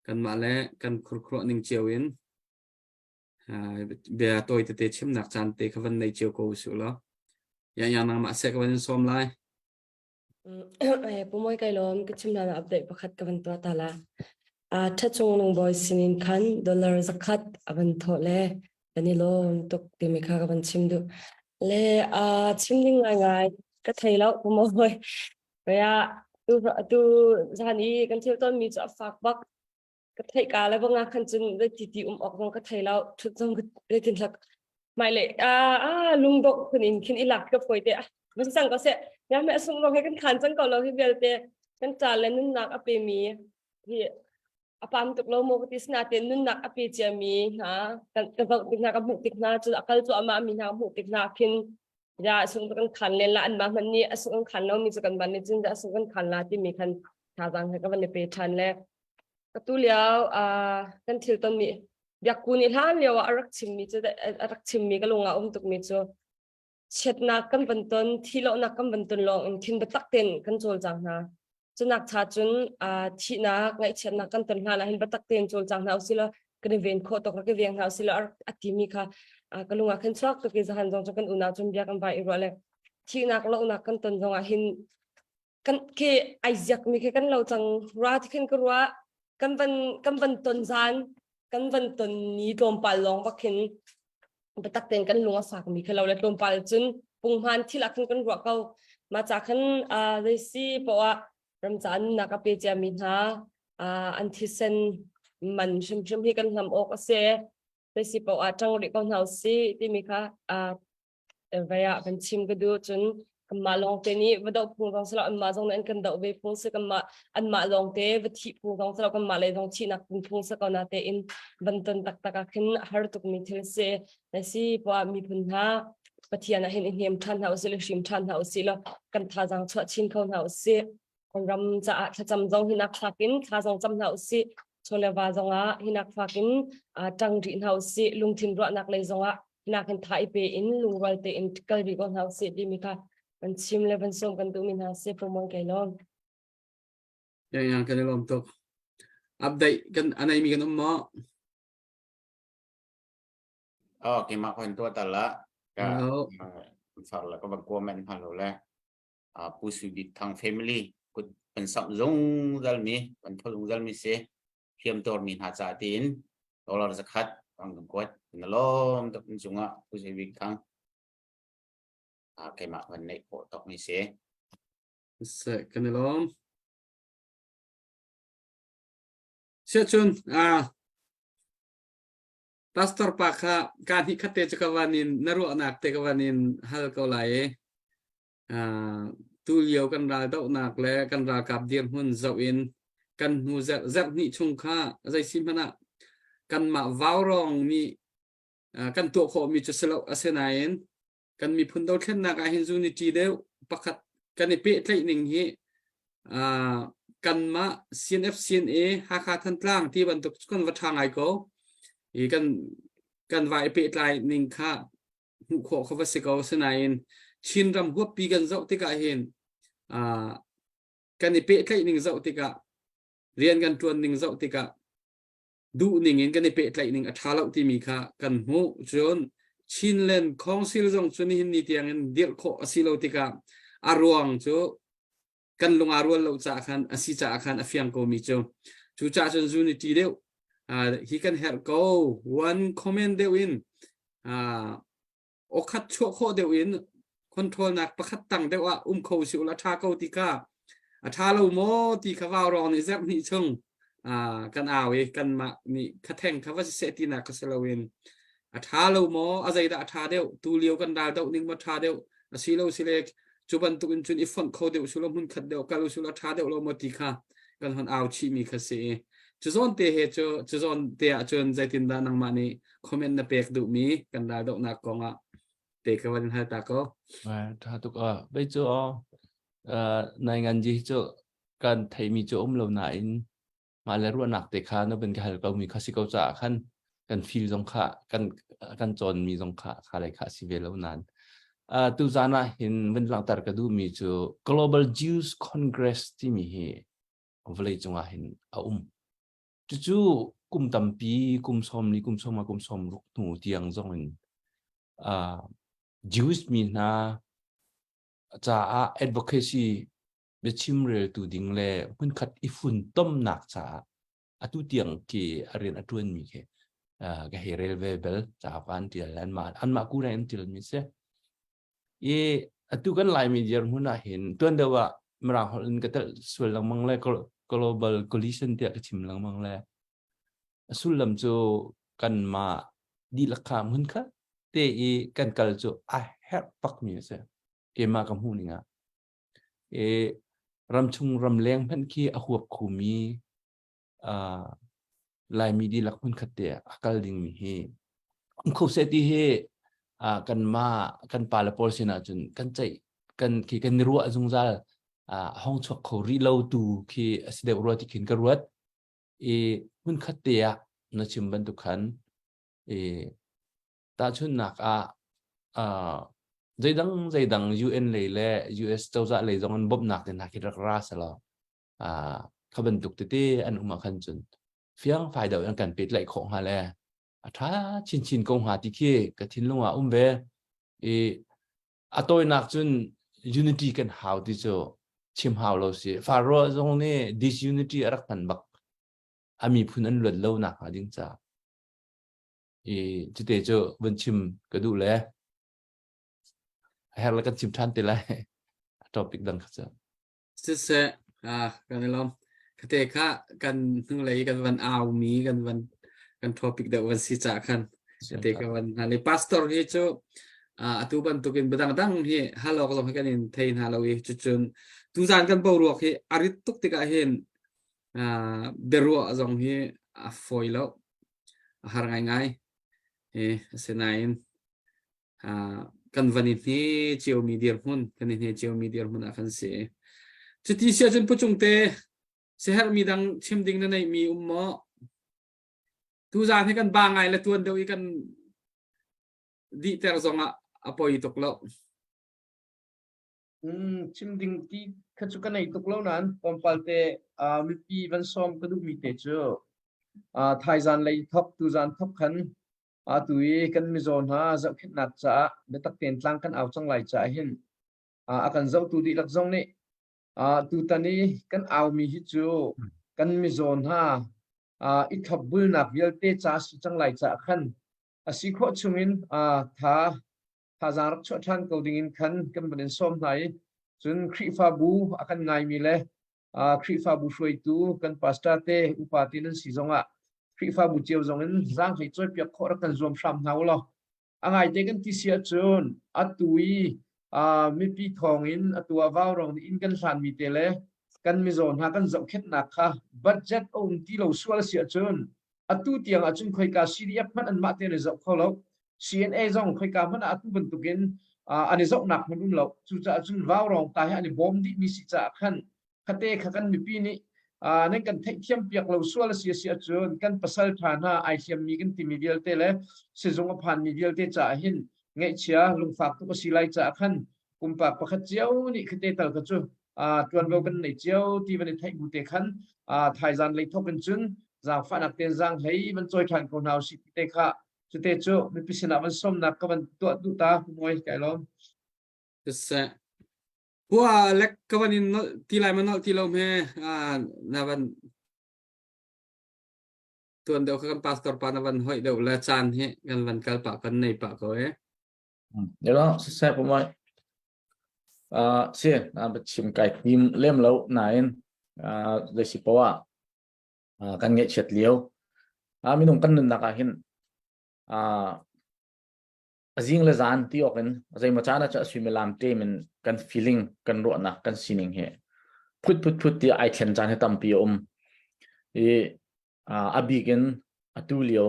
kanmah le kan khurkhuah ning cio in bia tawi tete chimnak caan te kha van nei cio ko usih law yang yang nangmah seh ka van in sawm lai. Pu Mawi kai lawm ka chim hlan ah update pakhat ka van tuah ta la. A tha chung nung bawi sinin khan dollar zakhat a van thawh le kan i lawm tuk timi kha ka van chim duh. Le a chim ding ngaingai ka thei lo Pu Mawi. Kaya tu tu zan i kan thil ton mi cu a fak bak. Ka theih ka le banga khan cun ti ti um awk zong ka thei lo thut zong ka tin hlak mai le a a lungdongh phun in khin i lak ka foi te van sang ko se ya me sung rong he kan khan cang ko lo hi vialte kan cha le nunnak a pe mi hi a pam tuk lo mo ka ti sna te nunnak a pe cia mi hna kan ka zoh tik hna ka hmuh tik hna cu a kal cu ama mi hna hmuh tik hna khin ya sung kan khan len la an ma hman ni a sung kan khan lo mi cu kan ban ni cun a sung kan khan la ti mi khan thazang he ka van i pe than le Atu lio kan thil tonmi biakku nih hlan lio ah a rak chimmi cu a rak chimmi ka lung ah um tukmi cu chiatnak kan van ton thihlohnak kan van ton lawng in thin biatak tein kan cawlcang hna. Cunak cha cun thihnak ngaihchiatnak kan ton hlan ah hin biatak tein cawlcang hna usih law kan i ven khawh tawk rak i veng hna usih law a timi kha ka lung ah khan chuak tuk i zahan zong cu kan unau cun bia kan vai i ruah le thihnak lohnak kan ton zong ah hin kan khi ai ziak mi khi kan lo cang rua ti khin ka rua kan van kan van ton zan kan van ton ni tlawmpal lawng bak khin biatak tein kan lung a fak mi khi lo le tlawmpal cun punghman thil ah khin kan ruah ko ma cha khan zei si poah ramcaan nak a pe cia mi hna an thisen man hrimhrim hi kan hlam awk a si zei si poah ṭang rih ko hna usih timi kha vai ah kan chim ka duh cun kanmah lawngte nih va doh phung zong si lo anmah zong nih an kan doh ve phung si kanmah anmah lawngte va thih phung zong si lo kanmah lei zong thihnak phung phung si ko na tein van ton taktak ah khin a har tukmi thil si na si poah miphun hna Pathian ah hin i hnem ṭhan hna usih le hrim ṭhan hna usih law kan thazaang chuah chin kho hna usih kan ram caah thlacam zong hinak fak in thla zong cam hna usih chawleva zongah hinak fak in ṭang rih hna usih lungthin ruahnak lei zongah. Hinak hin tha i pe in lungrual tein kal rih ko hna usih timi kha kan chim le van sawm kan duhmi hna si promote kai lawm. Yang yang kan i lawm tuk. Update kan anei mi kan um maw? Oh, keimah ko in tuah tal la. Ka far la ka bang comment hna lo le. Pu Sui Bik Thang family kut kan samh zungzal mi kan tho zungzal mi si hliam tor mi hna ca tiin dollar zakhat ang kan kuat na lawm tuk in cungah Pu Sui Bik Thang keimah kan neih khawh tok mi si. Se kan i lawm. Siacun ah Pastor pa kha ka hnih khat te cu ka van in na ruahnak te ka van in hal ko lai i tu lio kan ral dohnak le kan ralkap dirhmun zoh in kan hnu zarh zarh hnih chung kha zei si hmanh ah kanmah vaurawng nih kan tuah khawhmi cu si lo asinain kan miphun dothlennak ah hin unity deuh pakhat kan i pehtlaih ning hi kanmah CNF CNA Hakha Thantlang ti bantuk kan va ṭha ngai ko i kan kan va i pehtlai ning kha hmuh khawh kha va si ko sinain Chinram huappi kan zoh tikah hin kan i pehtlaih ning zoh tikah rian kan ṭuan ning zoh tikah duh ning in kan i pehtlaih ning a ṭha lo timi kha kan hmuh. Cun Chinland Council zong cu nihin ni tiang in dirh khawh a si lo tikah a ruang cu kan lung aa rual lo caah khan a si caah khan a fiang komi cu cucaah cun unity deuh hi kan herh ko one comment deuh in awkhat chuah khawh deuh in control nak pakhat tang deuh ah um kho si ula tha ko ti kha a tha lo maw ti kha vau rong nih zerh hnih chung kan au i kanmah nih khatheng kha va siseh ti nak kha si loin a tha lo maw a zeidah a tha deuh tu lio kan ral doh ning maw tha deuh a si lo si le cu bantuk in cun i fonh kho deuh su lo hmun khat deuh kal su lo tha deuh lo maw ti kha kan hon au chih mi kha si i cu zawn te he cu cu zawn te ah cun zeitindah nangmah nih comment na pek duhmi kan ral dohnak kong ah te ka van hal ta ko. Tha tuk a bei cu nai ngan ji cu kan theimi cu um lo nain mah le ruahnak te kha na ban ka hal ko mi kha si ko caah khan kan feel zong kha kan kan cawn mi zong kha kha lai kha si ve lo nan tu zan ah hin van langhter ka duh mi cu Global Jews Congress timi hi vawlei cungah hin a um Cucu kum tampi, kum 40, kum 50, kum 60 hnu tiang zong in uh, Jewish mi hna caah advocacy biachim reltu ding le hmunkhat i funtomnak caah atu tiang khi a rian a ṭuanmi khi uh, ka hei rel ve bel caah an ṭial anmah anmah ku an ṭialmi si. I atu kan Laimi dirhmun ah hin tuan deuh ah Mirang holh in ka telh sual lengmang le global coalition tiah ka chim lengmang le a sullam cu kanmah dihlak kha hmunkhat te i kan kal cu a herh bakmi a si. Keimah ka hmuh ning ah. I ramchung ramleng hmanh khi a huap khomi uh, Laimi dihlak hmunkhat te a kal dingmi hi um kho seh ti hi uh, kanmah kan pale pawl sinah cun kan ceih kan khi kan i ruah zungzal uh, hong chuak kho rih lo tu khi a si deuh rua ti khin ka ruat i hmunkhat te ah na chim bantuk khan i tahchunhnak ah uh, zeidang zeidang UN lei le US cozah lei zong an bawmhnak te hna khi rak ra selaw kha bantuk tete an um ah khan cun fiang fai deuh in kan pehtlaih khawh hnga le a ṭha chinchin ko hnga ti khi ka thinlung ah um ve i a tawinak cun unity kan hau ti cu chim hau lo si Pharaoh zong nih disunity a rak hman bak a miphun an luat lo nak hnga ding ca i cute cu vun chim ka duh le a herh le kan chim ṭhan te lai topic dang kha cu Siseh, ah, kan i lawm. Kate kha kan hnulei kan van aumi kan van kan topic deuh van si cah khan kate ka van hna le pastor hi cu atu bantukin badang dang hi halok zong hi kan in thei hna lo i cucun tuzan kan boruak hi a rit tuk tikah hin biaruah zong hi a fawi lo a har ngaingai i asinain kan van i hne ciomi dirhmun kan i hne ciomi dirhmun ah kan si. Cuti si ahcun pucung te siherhmi dang chim ding na neihmi um maw? Tuzaan hi kan ba ngai le tuan deuh i kan dihter zongah a poi tuk lo. Chim ding ti kha cu ka nei tuk lo nain tlawmpal te mipi van sawm ka duhmi te cu thaizan lei thok tuzan thok khan atu i kan mizaw hna zohkhenhnak caah biatak tein tlang kan au cang lai caah hin a kan zohtu dihlak zong nih tutan i kan aumi hi cu kan mizaw hna i thlopbulnak vialte ca si cang lai caah khan a si khawh chungin tha thazaang rak chuah ṭhan ko dingin khan kan van in sawm hna i cun Khrihfabu a kan ngaimi le Khrihfabu hruaitu kan pastor te upa te nan si zongah Khrihfabu cio zongin zaanghlei cawipiak khawh rak kan zuam hram hna u law a ngaite kan ti si ahcun atu i mipi thawngin atu ah vaurawng nih inn kan hlanmi te le kan mizaw hna kan zohkhenhnak kha budget a um ti lo sual a si ahcun atu tiang ahcun khoika CDF hmanh anmah te an i zoh kho lo. CNA zong khoika hmanh ah atu bantukin an i zohnak hmun um lo. Cucaah cun vaurawng ta hi an i bawm dihmi si caah khan khate kha kan mipi nih nan kan theihthiam piak lo sual a si a si ahcun kan pasal ṭha hna ai hliammi kan timi vialte le sizung a phanmi vialte caah hin ngaihchia lungfak tuk a si lai caah khan pumpak pakhat cio nih khate tal kha cu ṭuanvo kan nei cio ti van i theih bu te khan thaizan lei thok in cun zaangfahnak tein zaanghlei van cawi ṭhan ko hna usih ti te kha cute cu mipi sinah van sawmnak ka van tuah duh ta mawi kai lawm. Siseh. Hua lek ka van in nolh ti lai ma nolh ti lo hme na van tuan deuh kha kan pastor pa na van hoih deuh le caan hi kan van kal pah kan nei pah ko e. Ilo siseh pumai. Si na chim kai tim lem lo nain zei si poah kan ngaihchiat lio minung kan nunnak ah hin a zing le zan ti awk in zeimaw caan ah cun a suimilam ṭem in kan feeling kan ruahnak kan sining hi phut phut phut ti ai thlen caan hi tampi a um i a bik in atu lio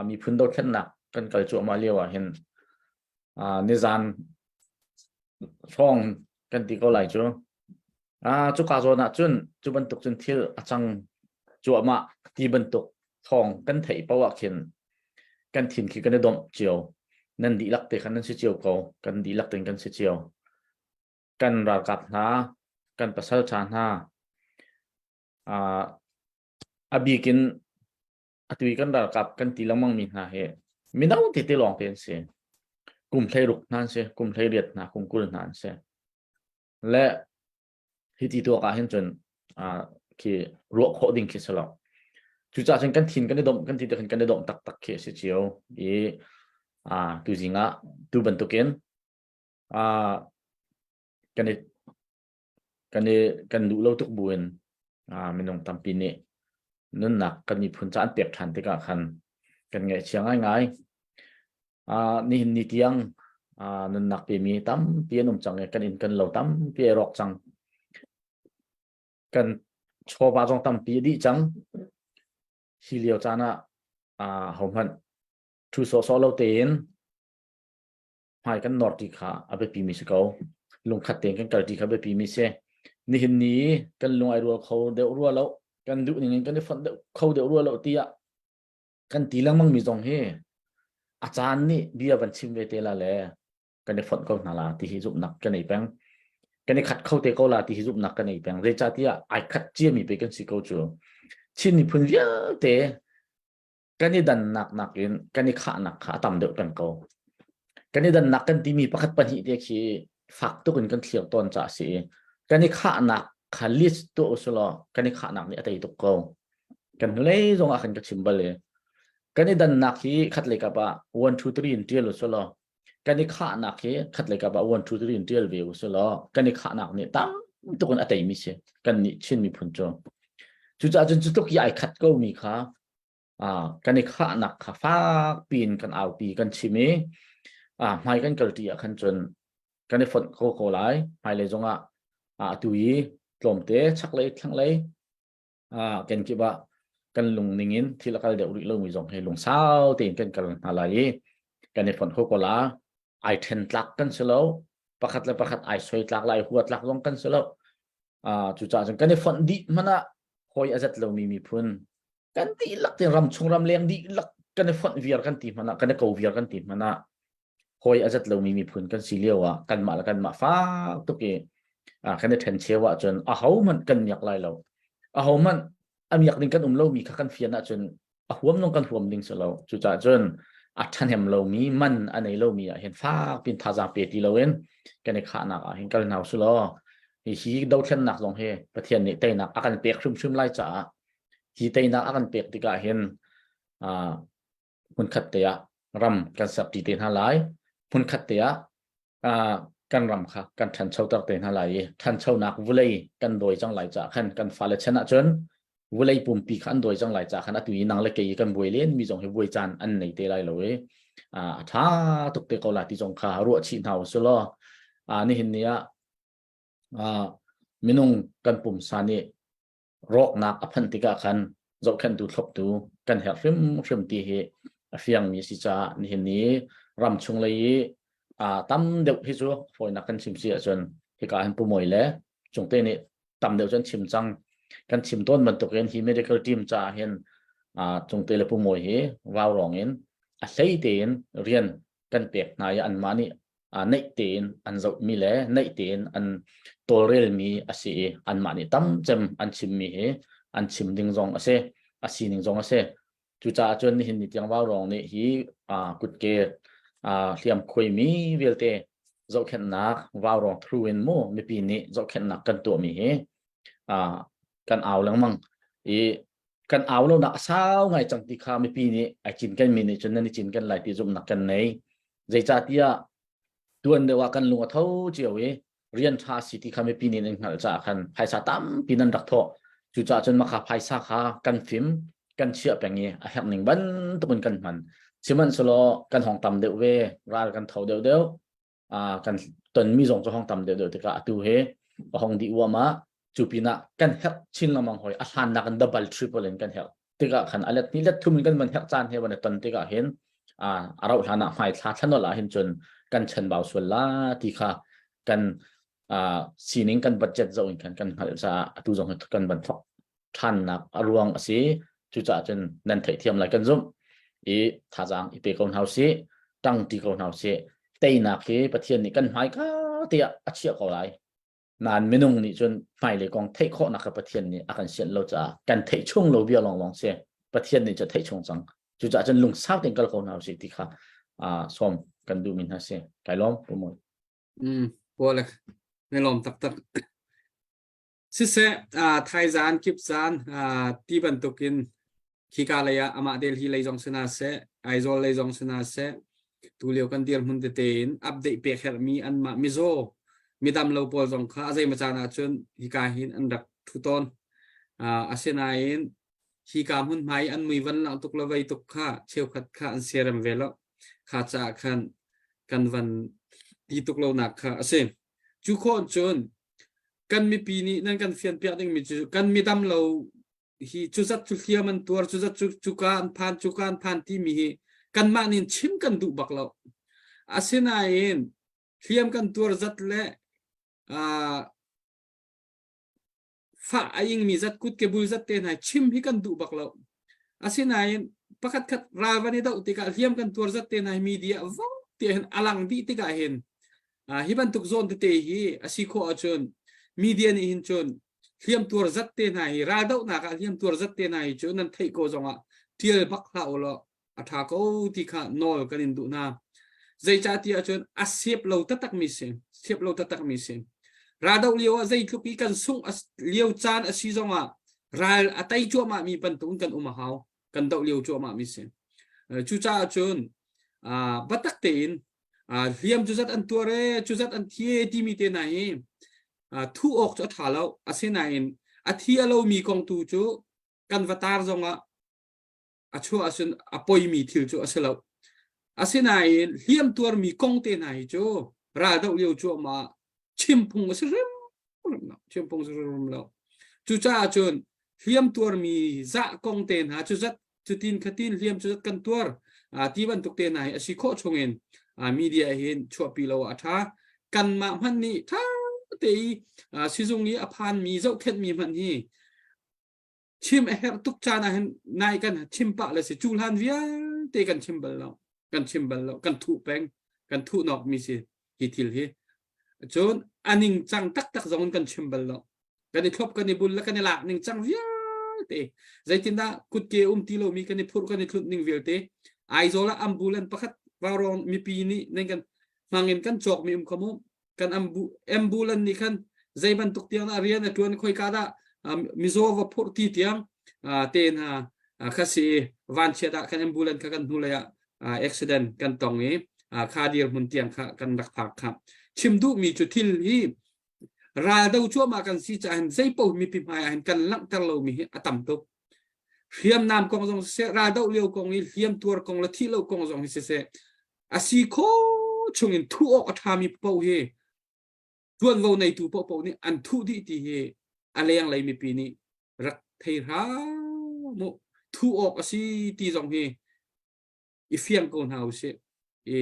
miphun dothlennak kan kal cuahmah lio ah hin nizan hrawng kan ti ko lai cu cuka zawn ah cun cu bantuk cun thil a cang cuahmah ti bantuk thawng kan theih paoh ah khin kan thin khi kan i domh cio nan dihlak te khan nan si cio ko kan dihlak tein kan si cio kan ralkap hna kan pasal ṭha hna a bik in atu i kan ralkap kan ti lengmang mi hna hi mino tete lawng te an si kum 16 hna an si kum 18 hna kum 20 hna an si le hi ti tuak ah hin cun khi ruah khawh ding khi si lo cucaah cun kan thin kan i domh kan ti kan i domh taktak khi a si cio i tu zing ah tu bantukin kan i kan i kan duh lo tuk buin minung tampi nih nunnak kan miphun ca an pek ṭhan tikah khan kan ngaihchia ngaingai. Nihin ni tiang nunnak pemi tampi an um cang i kan inn kan lo tampi ai rawk cang. Kan chawva zong tampi a dih cang. Hi lio caan ah hohmanh ṭhu sawhsawh lo tein hmai kan nor ti kha a biapi mi si ko lungkhat tein kan kal ti kha biapi mi si nihin ni kan lung ai rual kho deuh rua lo kan duh ning in kan i fonh deuh kho deuh rua lo tiah kan ti lengmang mi zong hi a caan nih bia van chim ve te la le kan i fonh ko hna la ti hi zumhnak ka nei peng kan i khat kho te ko la ti hi zumhnak ka nei peng zeicahtiah ai khat ciami pe kan si ko cu Chin miphun vialte kan i dannak nakin kan i khahnak kha a tam deuh peng ko. Kan i dannak kan timi pakhat pahnih te khi fak tuk in kan thlir tawn ca a si i kan i khahnak kha list tuah usulaw kan i khahnak nih a tei tuk ko. Kan hnulei zong ah khan ka chim bal i kan i dannak hi khat lei kap ah 1 2 3 in tial usulaw kan i khahnak hi khat lei kap ah 1 2 3 in tial ve usulaw kan i khahnak nih tam tuk in a teimi si kan nih Chin miphun cu. Cucaah cun cu tluk i ai khat ko mi kha kan i khahnak kha fak piin kan aupi kan chim i hmai kan kalṭi ah khan cun kan i fonh kho ko lai hmailei zongah atu i tlawmte chaklei thlanglei kenkip ah kan lung ning in thil a kal deuh rih lomi zong hi lungsau tein kan kal hna lai i kan i fonh kho ko la ai ṭhen tlak kan si lo pakhat le pakhat ai soi tlak lai hua tlak zong kan si lo cucaah cun kan i fonh dih hmanh ah hawi a zat lomi miphun kan dihlak te ram chung ram leng dihlak kan i fonh viar kan ti hmanh ah kan i ko viar kan ti hmanh ah. Hawi a zat lomi miphun kan si lio ah kanmah le kanmah fak tuk i kan i ṭhencheu ahcun ahohmanh kan miak lai lo. Ahohmanh a miak ding kan um lomi kha kan fian ahcun a huam zong kan huam ding si lo. Cucaah cun a ṭhahnem lomi, man a nei lomi ah hin fak piin thazaang pe ti loin kan i khahnak ah hin kal hna usih law hi dothlennak zong hi Pathian nih teinak a kan pek hrimhrim lai caah hi teinak a kan pek tikah hin hmunkhat te ah ram kan serṭi te hna lai. Hmunkhat te ah kan ram kha kan ṭhanchoter te hna lai i ṭhanchonak vulei kan dawi cang lai caah khan kan fale chan ahcun vulei pumpi kha an dawi cang lai caah khan atu i nang le kei kan buai len mi zong hi buai caan an nei te lai lo i a ṭha tuk te ko lai ti zong kha ruah chih hna usih law nihin ni ah minung kan pumsa nih rawknak a phanh tikah khan zohkhenhtu thloptu kan herh hrimhrim ti hi a fiangmi a si caah nihin ni ram chung lei i tam deuh hi cu fawinak kan chim si ahcun hika hin pumawi le cungte nih tam deuh cu an chim cang kan chim tawn bantukin hi medical team caah hin cungte le pumawi hi vaurawng in a hlei tein rian kan pek hna i anmah nih neih tein an zohmi le neih tein an tawlrelmi a si i anmah nih tam cem an chimmi hi an chim ding zong a si a sining zong a si cucaah cun nihin ni tiang vaurawng nih hi kutke hliam khuaimi vialte zohkhenhnak vaurawng through in mu mipi nih zohkhenhnak kan tuahmi hi kan au lengmang i kan au lonak a sau ngai cang ti kha mipi nih ai cinken mi nih cun nan i cinken lai ti zumhnak kan nei zeicahtiah tuan deuh ah kan lung a tho cio i rian ṭha si ti kha mipi nih nan hngalh caah khan phaisa tampi nan rak thawh cucaah cun makha phaisa kha kan fim kan chiah peng i a herh ning bantukin kan hman sihmanhsehlaw kan hong tam deuh ve ral kan tho deuh deuh kan tonmi zong cu hong tam deuh deuh tikah atu hi a hong dih uam ah cu pinah kan herh chin lengmang hoi a hlannak in double triple in kan herh tikah khan a let ni let thum in kan van herh caan he van i ton tikah hin a rauh hlan ah hmai thla thlanol ah hin cun kan chanbau sual la ti kha kan sining kan budget zoh in khan kan hngalh caah atu zong hi kan van thok ṭhannak a ruang a si. Cucaah cun nan theihthiam lai kan zumh i thazaang i pe ko hna usih, ṭangṭi ko hna usih. Teinak hi Pathian nih kan hmaika tiah a chiah ko lai. Nain minung nih cun hmailei kong theih khawhnak kha Pathian nih a kan sianh lo caah kan theih chung lo bia lawnglawng si. Pathian nih cu theih chung cang. Cucaah cun lungsau tein kal ko hna usih ti kha sawm kan duhmi hna si. Kai lawm, Pu Mawi. Mm, Paul, na lawm taktak. Siseh, thaizan, kipzan ti bantukin khika lei ah amah Delhi lei zong si hna seh, Aizawl lei zong si hna seh, tulio kan dirhmun tete in update pek herhmi anmah mizaw, midam lo pawl zong kha a zeimaw caan ahcun hika hin an rak thu tawn. Asinain hika hmunhma i an mui van langh tuk le vei tuk kha cheukhat kha an siarem ve lo. Kha caah khan kan van ti tuk lonak kha a si. Cu khawh cun kan mipi nih nan kan fianpiak dingmi cu kan midam lo hi cu zat cu hliam an tuar cu zat cu cuka an phan cuka an phan timi hi kanmah nih chim kan duh bak lo asinain hliam kan tuar zat le fah a ingmi zat kut ke bul zat te hna chim hi kan duh bak lo asinain pakhat khat ral van i doh tikah hliam kan tuar zat te hna hi media vong ti hin alang dih tikah hin hi bantuk zawn tete hi a si khawh ahcun media nih hin cun hliam tuar zat te hna hi ral dohnak ah hliam tuar zat te hna hi cu nan theih ko zongah tial bak hlah u law a ṭha ko ti kha nawl kan in duh hna. Zeicahtiah cun a sep lo taktakmi si, sep lo taktakmi si. Raldoh lio ah zeitluk i kan sungh lio caan a si zongah ral a tei cuahmahmi bantukin kan um a hau. Kan doh lio cuahmahmi si. Cucaah cun biatak tein hliam cu zat an tuar e, cu zat an thi e timi te hna hi thuh awk cu a ṭha lo. Asinain a thi a lomi kong tu cu kan va tar zongah a chuah ahcun a poimi thil cu a si lo. Asinain hliam tuarmi kong te hna hi cu ral doh lio cuahmah chim phung a si hrimhrim lo. Chim phung a si hrimhrim lo. Cucaah cun hliam tuarmi zah kong te hna cu zat cutin khatin hliam cu zat kan tuar ti bantuk te hna hi a si khawh chungin media hin chuahpi lo a ṭha. Kanmah hmanh nih ṭha te i sizung i a phanmi zohkhenhmi hmanh hi chim a herh tuk caan ah hin nai kan chim pah le si cu hlan vialte kan chim bal lo kan chim bal lo kan thuh peng. Kan thuhnawk mi si hi thil hi. Cun a ningcang taktak zong in kan chim bal lo. Kan i thlop kan i bul le kan i lak ningcang vialte zeitindah kutke um ti lomi kan i phurh kan i thlunh ning vialte Aizawl ah ambulance pakhat vaurawng mipi nih nan kan hmangin kan cawkmi um kha mu kan ambulance nih khan zei bantuk tiang dah rian a ṭuan khoika dah mizaw va phurh ti tiang te hna kha si vanchiat ah kan ambulance kha kan hnulei ah accident kan tong i kha dirhmun tiang kha kan rak phak kha chim duhmi cu thil hi raldo cuahmah kan si caah hin zei paoh mipi hmai ah hin kan langhter lomi hi a tam tuk hriamnam kong zong siseh raldoh lio kong i hliam tuar kong le thih lo kong zong hi siseh a si kho chungin thuh awk a ṭhami paoh hi ṭuanvo neitu paohpaoh nih an thuh dih ti hi a lenglei mipi nih rak thei hram mu thuh awk a si ti zong hi i fiang ko hna usih i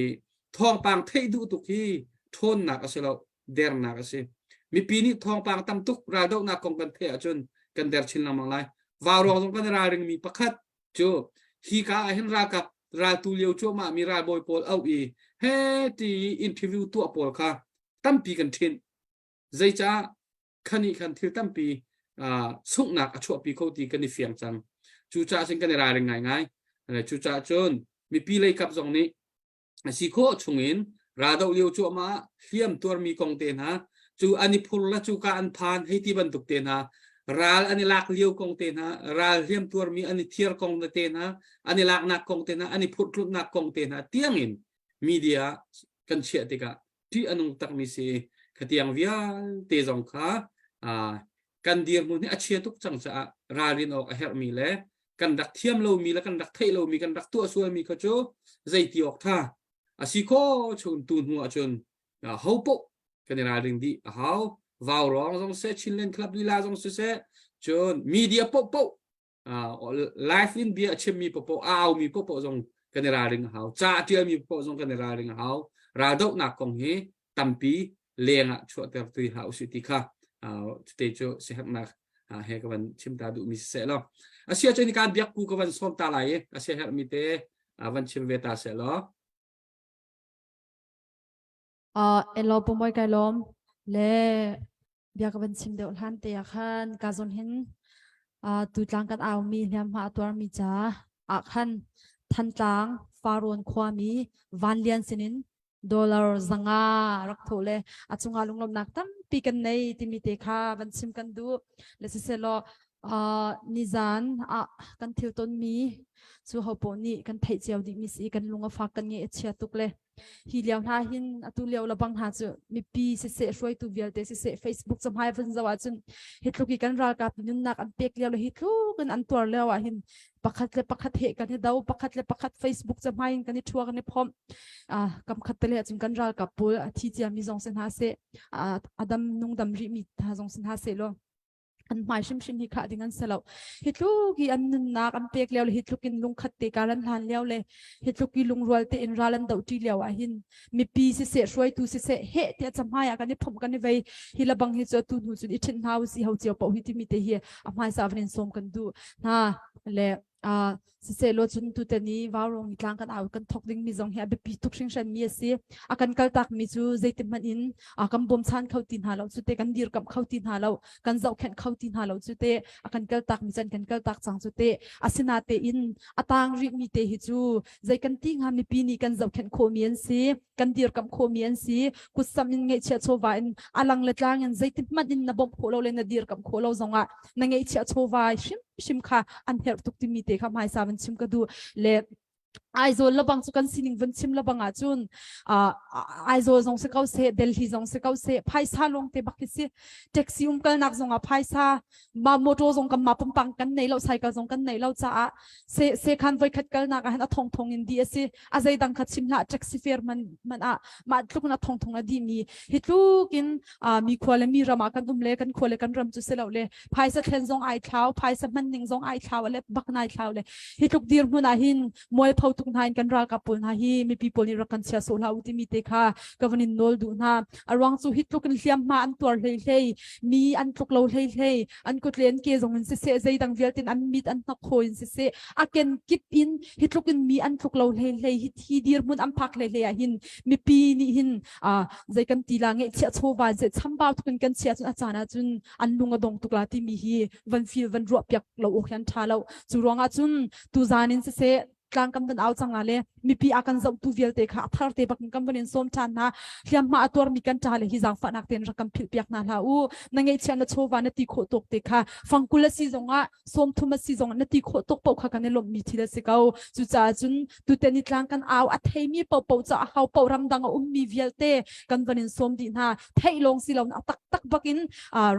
thawngpang theih duh tuk hi ṭhawnnak a si lo dernak a si mipi nih thawngpang tam tuk raldohnak kong kan theih ahcun kan der chin lengmang lai vaurawng zong kan ralring mi pakhat cu hi ka ah hin ralkap raltu lio cuahmah mi ralbawi pawl auh i he ti interview tuah pawl kha tampi kan ṭhinh zeicah khani khan thil tampi sunghnak a chuahpi kho ti kan i fiang cang cucaah cun kan i ralring ngaingai cucaah cun mipi lei kap zong nih a si khawh chungin raldoh lio cuahmah hliam tuarmi kong te hna cu an i phur la cu ka an phan hei ti bantuk te hna ral an i lak lio kong te hna ral hliam tuarmi an i thiar kong te hna an i laknak kong te hna an i phurhthlutnak kong te hna tiangin media kan chiah tikah ṭih a nung takmi si khatiang vialte zong kha kan dirhmun hi a chia tuk cang caah ralrin awk a herhmi le kan rak thiam lomi le kan rak theih lomi kan rak tuah sualmi kha cu zeiti awk ṭha a si kho chung tu hnu ahcun ho poh kan i ralring dih a hau vaurawng zong seh Chinland Club lila zong siseh cun media poh live in bia a chimmi popo a aumi popo zong kan i ralring a hau ca a ṭialmi popo zong kan i ralring a hau raldohnak kong hi tampi leng ah chuahter ti hlah usih ti kha cute cu siherhnak he ka van chim ta duhmi siseh law a sia cun kan biak ku ka van sawm ta lai i a siaherhmi te van chim ve ta seh law Uh, elo pumoi kai lom le bia ka van chim deuh hlan te ah khan ka zon hin uh, tu tlang kan au mi hliam hma tuar mi cha ah khan Thantlang Farrawn khuami Van Lian sinin dollar zanga rak tho le a chunga lunglawmnak tampi kan nei timi te kha van chim kan duh le siselaw uh, nizan ah kan thil ton mi cu hopo nih kan theih cio dih mi si kan lung a fak kan nge a chia tuk le Hi lio hna hin atu lio lebang hna cu mipi siseh hruaitu vialte siseh Facebook cahmai van zoh ahcun hi tluk i kan ralkap nunnak an pek lio le hi tluk in an tuar lio ah hin pakhat le pakhat he kan i do pakhat le pakhat Facebook cahmai in kan i thua kan i phomh ah kam khat te le ahcun kan ralkap pawl a thi ciami zong si hna seh a dam nung dam rih mi hna zong si hna seh law an hmai hrimhrim hi khah ding an si lo hi tluk i an nunnak an pek lio le hi tluk in lungkhat te kar an hlan lio le hi tluk i lungrual te in ral an doh ṭi lio ah hin mipi siseh hruaitu siseh heh tiah camhai ah kan i phomh kan i vei hi labang hi cu atu hnu cun i ṭhinh hna usih ho cio paoh hi timi te hi a hmaisa van in sawm kan duh hna le uh, siseh cun tutan i vaurong i tlang kan au kan thok ding mi zong hi a biapi tuk hringhran mi a si a kan kaltak mi cu zeiti hmanh in a kan bawmchan kho ti hna lo cu te kan dirkamh kho ti hna lo kan zohkhenh kho ti hna lo cu te a kan kaltak mi can kan kaltak cang cu te asina te in a tang rih mi te hi cu zei kan ti hnga mipi nih kan zohkhenh khawh mi an si kan dirkamh khawh mi an si kutsam in ngeihchiah chawva in alang le tlang in zeiti hmanh in na bawmh khawh lo le na dirkamh khawh lo zongah na ngeihchiah chawva hrim hrim kha an herh tuk timi te kha hmaisa van chim ka duh le Aizawl labang cu kan sining van chim labang ah cun Aizawl zong si ko seh Delhi zong si ko seh phaisa lawng te bak hi si taxi um kalnak zong ah phaisa ma motor zong kan ma pumpang kan nei lo cycle zong kan nei lo caah se se khan voi khat kalnak ah hin a thong thong in di a si a zei dang kha chim hlah taxi fare man man ah mah tluk in a thong thong a di mi hi tluk in mi khua le mi ram ah kan um le kan khua le kan ram cu si lo le phaisa thlen zong ai thlau phaisa hman ning zong ai thlau le bak nai thlau le hi tluk dir hmun ah hin mualpho. mualpho tuk hna in kan ralkap pawl hna hi mipi pawl nih rak kan chia sawh hlah u timi te kha ka van in nawl duh hna. A ruang cu hi tluk in hliamhma an tuar hlei hlei, mi an tluk lo hlei hlei, an kut le an ke zong in siseh, zeidang vialte in an mit an hnakhaw in siseh, a kenkip in hi tluk in mi an tluk lo hlei hlei, hi thi dirhmun an phak hlei hlei ah hin mipi nih hin zei kan ti la ngeihchiah chawva in seh chambau tuk in kan chia cun a caan ah cun an lung a dong tuk la timi hi van feel van ruah piak lo awk hi an ṭha lo. Cu ruangah cun tuzaan in siseh tlang kan van au cang la le mipi a kan zohtu vialte kha a thar te bak in kan van in sawm ṭhan hna. Hliamhma a tuarmi kan ṭa le hi zaangfahnak tein rak kan philh piak hna hlah u. Na ngeihchiah na chawva na ti khawh tawk te kha fangkul a si zongah 30 a si zongah na ti khawh tawk paoh kha kan i lawmhmi thil a si ko. Cucaah cun tutan i tlang kan au a theimi paohpaoh ca a hau paoh ramdang a ummi vialte kan van in sawm dih hna. Theih lawng si lo a taktak bak in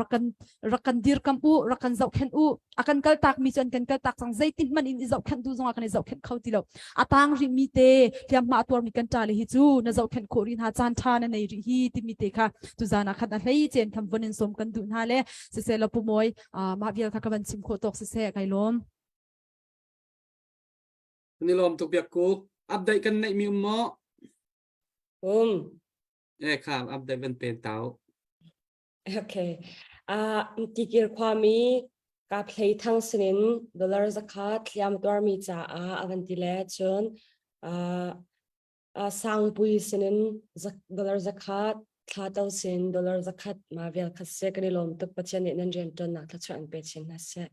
rak kan rak kan dirkamh u, rak kan zohkhenh u. A kan kaltak mi cu an kan kaltak cang. Zeitin hmanh in i zohkhenh tu zongah kan i zohkhenh kho ti lo. A tang rih mi te hliamhma a tuarmi kan ṭa le hi cu na zohkhenh khawh rih hna, caan ṭha na nei rih hi timi te kha tuzaan ah khan a hlei cen khan von in sawm kan duh hna le siseh law Pu Mawi mah vial kha ka van chim khawh tawk siseh kai lawm. Kan i lawm tuk biak ku. Update kan neih mi um maw? Um. Eh kha update van pen tau. Okay. Tikir khuami Kaphlei Thang sinin dollar 100 hliam tuarmi caah a van ti le cun Sangpui sinin dollar 100 thla to sin dollar 100 ma vial kha se kan i lawm tuk Pathian nih nan rian ṭuannak thluachuah an pe chin hna seh.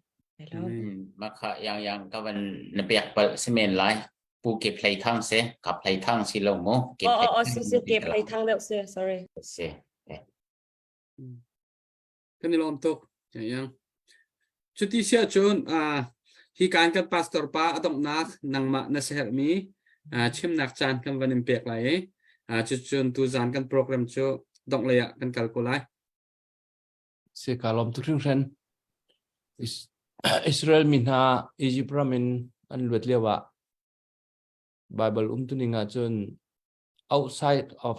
Mah kha yang yang ka van na pek palh si men lai. Pu ke plei thang se, ka plei thang si lo mu. Ke oh, oh, oh, si si ke plei thang deuh si, sorry. Si. Kan i lawm tuk. Yang. Cuti sia cun hi kan kan pastor pa a donghnak nangmah na seherhmi chimnak caan kan van in pek lai i cucun tuzaan kan program cu dongh lei ah kan kal ko lai. Si ka lawm tuk hringhran. Israel mi hna Egypt ram in an luat lio ah Bible umtuning ah cun outside of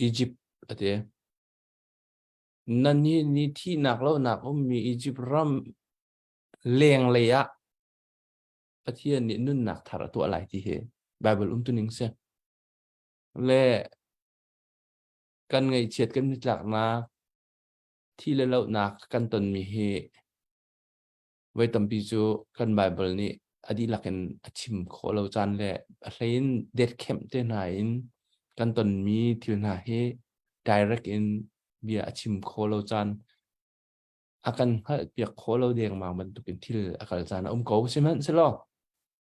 Egypt a ti. Nan hi ni thihnak lonak ummi Egypt ram lenglei ah Pathian nih nunnak thar a tuah lai ti hi Bible umtuning si. Le kan ngaihchiat kan nitlaknak thi le lohnak kan tonmi hi voi tampi cu kan Bible nih a dihlak in a chim khawh lo caan le a hlein det khemh te hna in kan tonmi thil hna hi direct in bia a chim khawh lo caan a kan hngalhpiak khawh lo dengmang bantukin thil a kal caan a um ko. Sihmanhsehlaw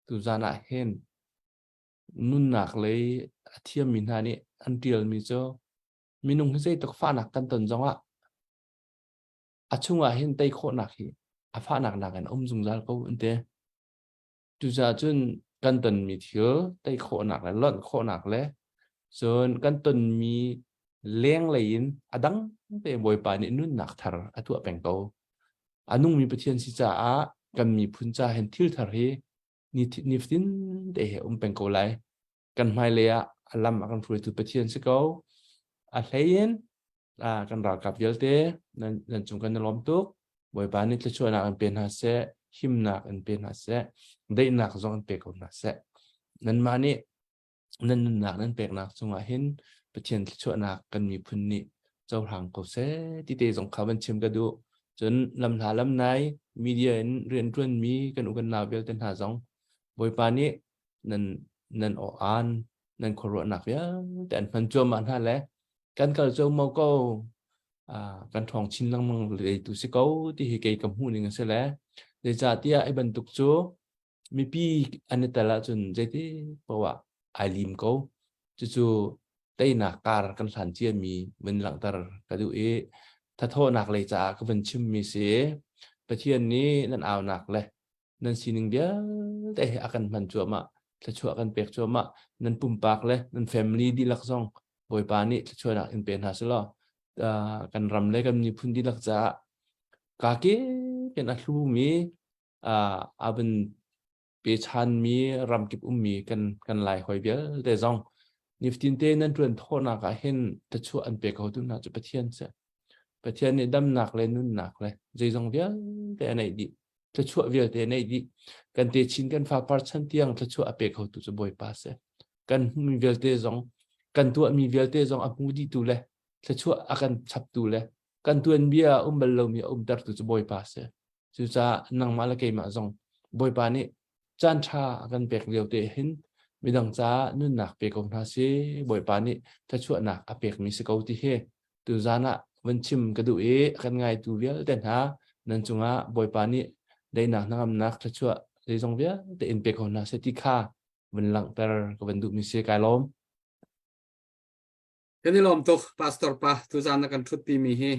tuzaan ah hin nunnak lei a thiammi hna nih an ṭialmi cu minung hi zeitluk fahnak kan ton zongah a chungah hin tei khawhnak hi a fahnak nakin a um zungzal ko an ti. Cucaah cun kan tonmi thil tei khawhnak le lonh khawhnak le cun kan tonmi lenglei in a dang te Bawipa nih nunnak thar a tuah peng ko. A nungmi Pathian si caah kan miphun ca hin thil thar hi nifatin te he um peng ko lai. Kan hmailei ah a lam a kan hruaitu Pathian si ko. A hlei in kan ralkap vialte nan, nan cung kan i lawm tuk. Bawipa nih thluachuahnak in pe hna seh, himnak in pe hna seh, daihnak zong in pe ko hna seh. Nanmah nih nan nunnak nan peknak cungah hin Pathian thluachuahnak kan miphun nih cohlang ko seh ti te zong kha van chim ka duh. Cun lamhla lamnai media in rianṭuanmi kan u kan nau vialte hna zong Bawipa nih nan nan aw-aan nan khuaruahnak vialte an hman cuahmah hna le kan kal cuahmah ko kan ṭhawng chin lengmang leitu si ko ti hi kei ka hmuh ning a si le zeicahtiah hi bantuk cu mipi an i tel ahcun zeiti paoh ah ai lim ko. Cucu teinak kar kan hlan ciami vun langhter ka duh i thathawhnak lei caah ka vun chimmi si. Pathian nih nan aunak le nan sining vialte he a kan hman cuahmah, thluachuah kan pek cuahmah, nan pumpak le nan family dihlak zong Bawipa nih thluachuahnak in pe hna selaw kan ram le kan miphun dihlak caah kake ken a hlumi a vun pechanmi ramkip ummi kan kan lai hoi vialte zong nifatin te nan ṭuan thawhnak ah hin thluachuah an pe ko tu hna cu Pathian si. Pathian nih damnak le nunnak le zeizong vialte a neih dih. Thluachuah vialte nei dih. Kan te chin kan fapar chan tiang thluachuah a pe kho tu cu Bawipa si. Kan hmuhmi vialte zong kan tuahmi vialte zong a hmu dihtu le thluachuah a kan chaptu le kan tuanbia um bal lomi a umtertu cu Bawipa si. Cucaah nangmah le keimah zong Bawipa nih caan ṭha a kan pek lio te hin midang caah nunnak pe ko hna si Bawipa nih thluachuahnak a pekmi si ko ti hi tuzan ah van chim ka duh i a kan ngaitu vialte hna nan cungah Bawipa nih daihnak hnangamnak thluachuah zeizong vialte in pe ko hna seh ti kha van langhter ka van duhmi si kai lawm. Kan i lawm tuk Pastor pa tuzan na kan ṭhutpi mi hi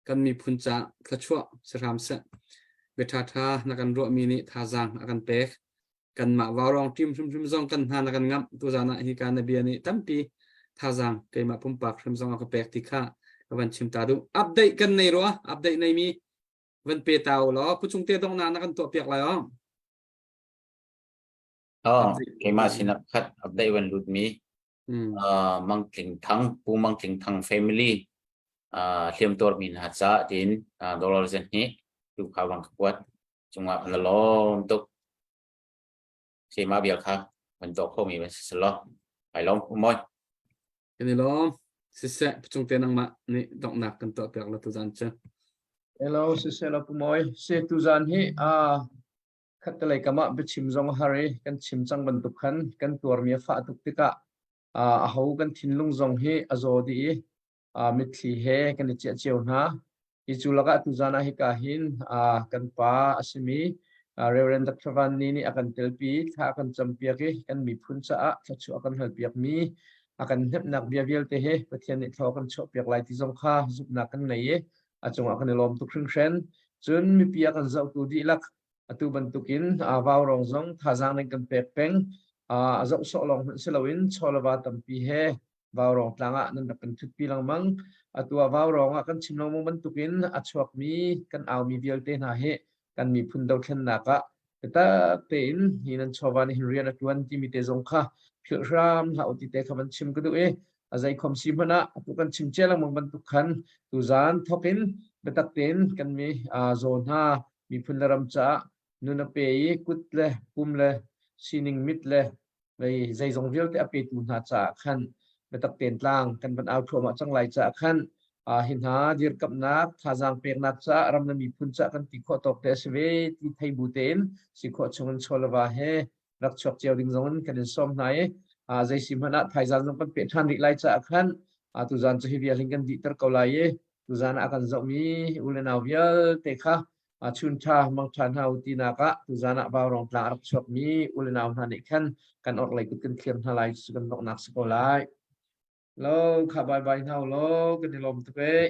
kan miphun ca thluachuah si hram seh. Bia ṭhaṭha na kan ruahmi nih thazaang a kan pek. Kanmah vaurawng ṭim hrimhrim zong kan hna na kan ngamh tuzan ah hika na bia nih tampi thazaang keimah pumpak hrim zong a ka pek ti kha ka van chim ta duh. Update kan nei rua, update nei mi van pe ta u law Pu Cung Te dongnak na kan tuah piak lai o. Oh, keimah sinah khat update van lut mi Mang Tling Thang, Pu Mang Tling Thang family hliamtuar mi hna ca tiin dollar zen hi tu kha wang ka kuat cungah kan lawm tuk. Keimah bia kha van tuah kho mi van si selaw. Ai lawm umoi. Kan i lawm. Siseh, Pu Cung Te nangmah nih donghnak kan tuah piak la tuzan cu. Hello, siseh la Pu Mawi. Se tuzan hi khattelei kam ah biachim zong a har i kan chim cang bantuk khan kan tuarmi a fah tuk tikah aho kan thinlung zong hi a zaw dih i mitthli he kan i ciah cio hna. Hi cu lakah tuzan ah hika hin kan pa a simi Reverend Dr. Van Ni nih a kan telpi, thla a kan campiak i kan miphun caah thluachuah a kan halpiakmi a kan hnemhnak bia vialte hi Pathian nih thlaw kan chuahpiak lai ti zong kha zumhnak kan ngei i a cungah kan i lawm tuk hringhran. Cun mipi a kan zohtu dihlak atu bantukin vaurawng zong thazaang nan kan pek peng. A zoh sawh lawng hmanh si loin chawlava tampi he vaurawng tlang ah nan rak kan thutpi lengmang. Atu ah vaurawng ah kan chim lengmang bantukin a chuakmi kan aumi vialte hna hi kan miphun dothlennak ah biatak tein hi nan chawva nih hin rian a ṭuan timi te zong kha philh hram hlah u ti te kha van chim ka duh i a zeikhom si hmanh ah atu kan chim cia lengmang bantuk khan tuzaan thawk in biatak tein kan mi zaw hna miphun le ram caah nun a pe i kut le pum le sining mit le vei zeizong vialte a petu hna caah khan biatak tein tlang kan van au thluahmah cang lai caah khan hi hna dirkamhnak thazaang peknak caah ram le miphun caah kan ti khawh tawk te a si ve ti thei bu tein si khawh chung in chawlava he rak chuak cio ding zong in kan in sawm hna i zei si hmanh ah thaizan zong kan peh ṭhan rih lai caah khan tuzan cu hi vial hin kan dihter ko lai i tuzan ah a kan zohmi u le nau vialte kha chun ṭha mang ṭha hna u tinak ah tuzan ah vaurawng tlang a rak chuakmi u le nau hna nih khan kan orhlei kut kan thlir hna lai cu kan donghnak si ko lai. Lo kha bye bye hna u law kan i lawm tuk ee.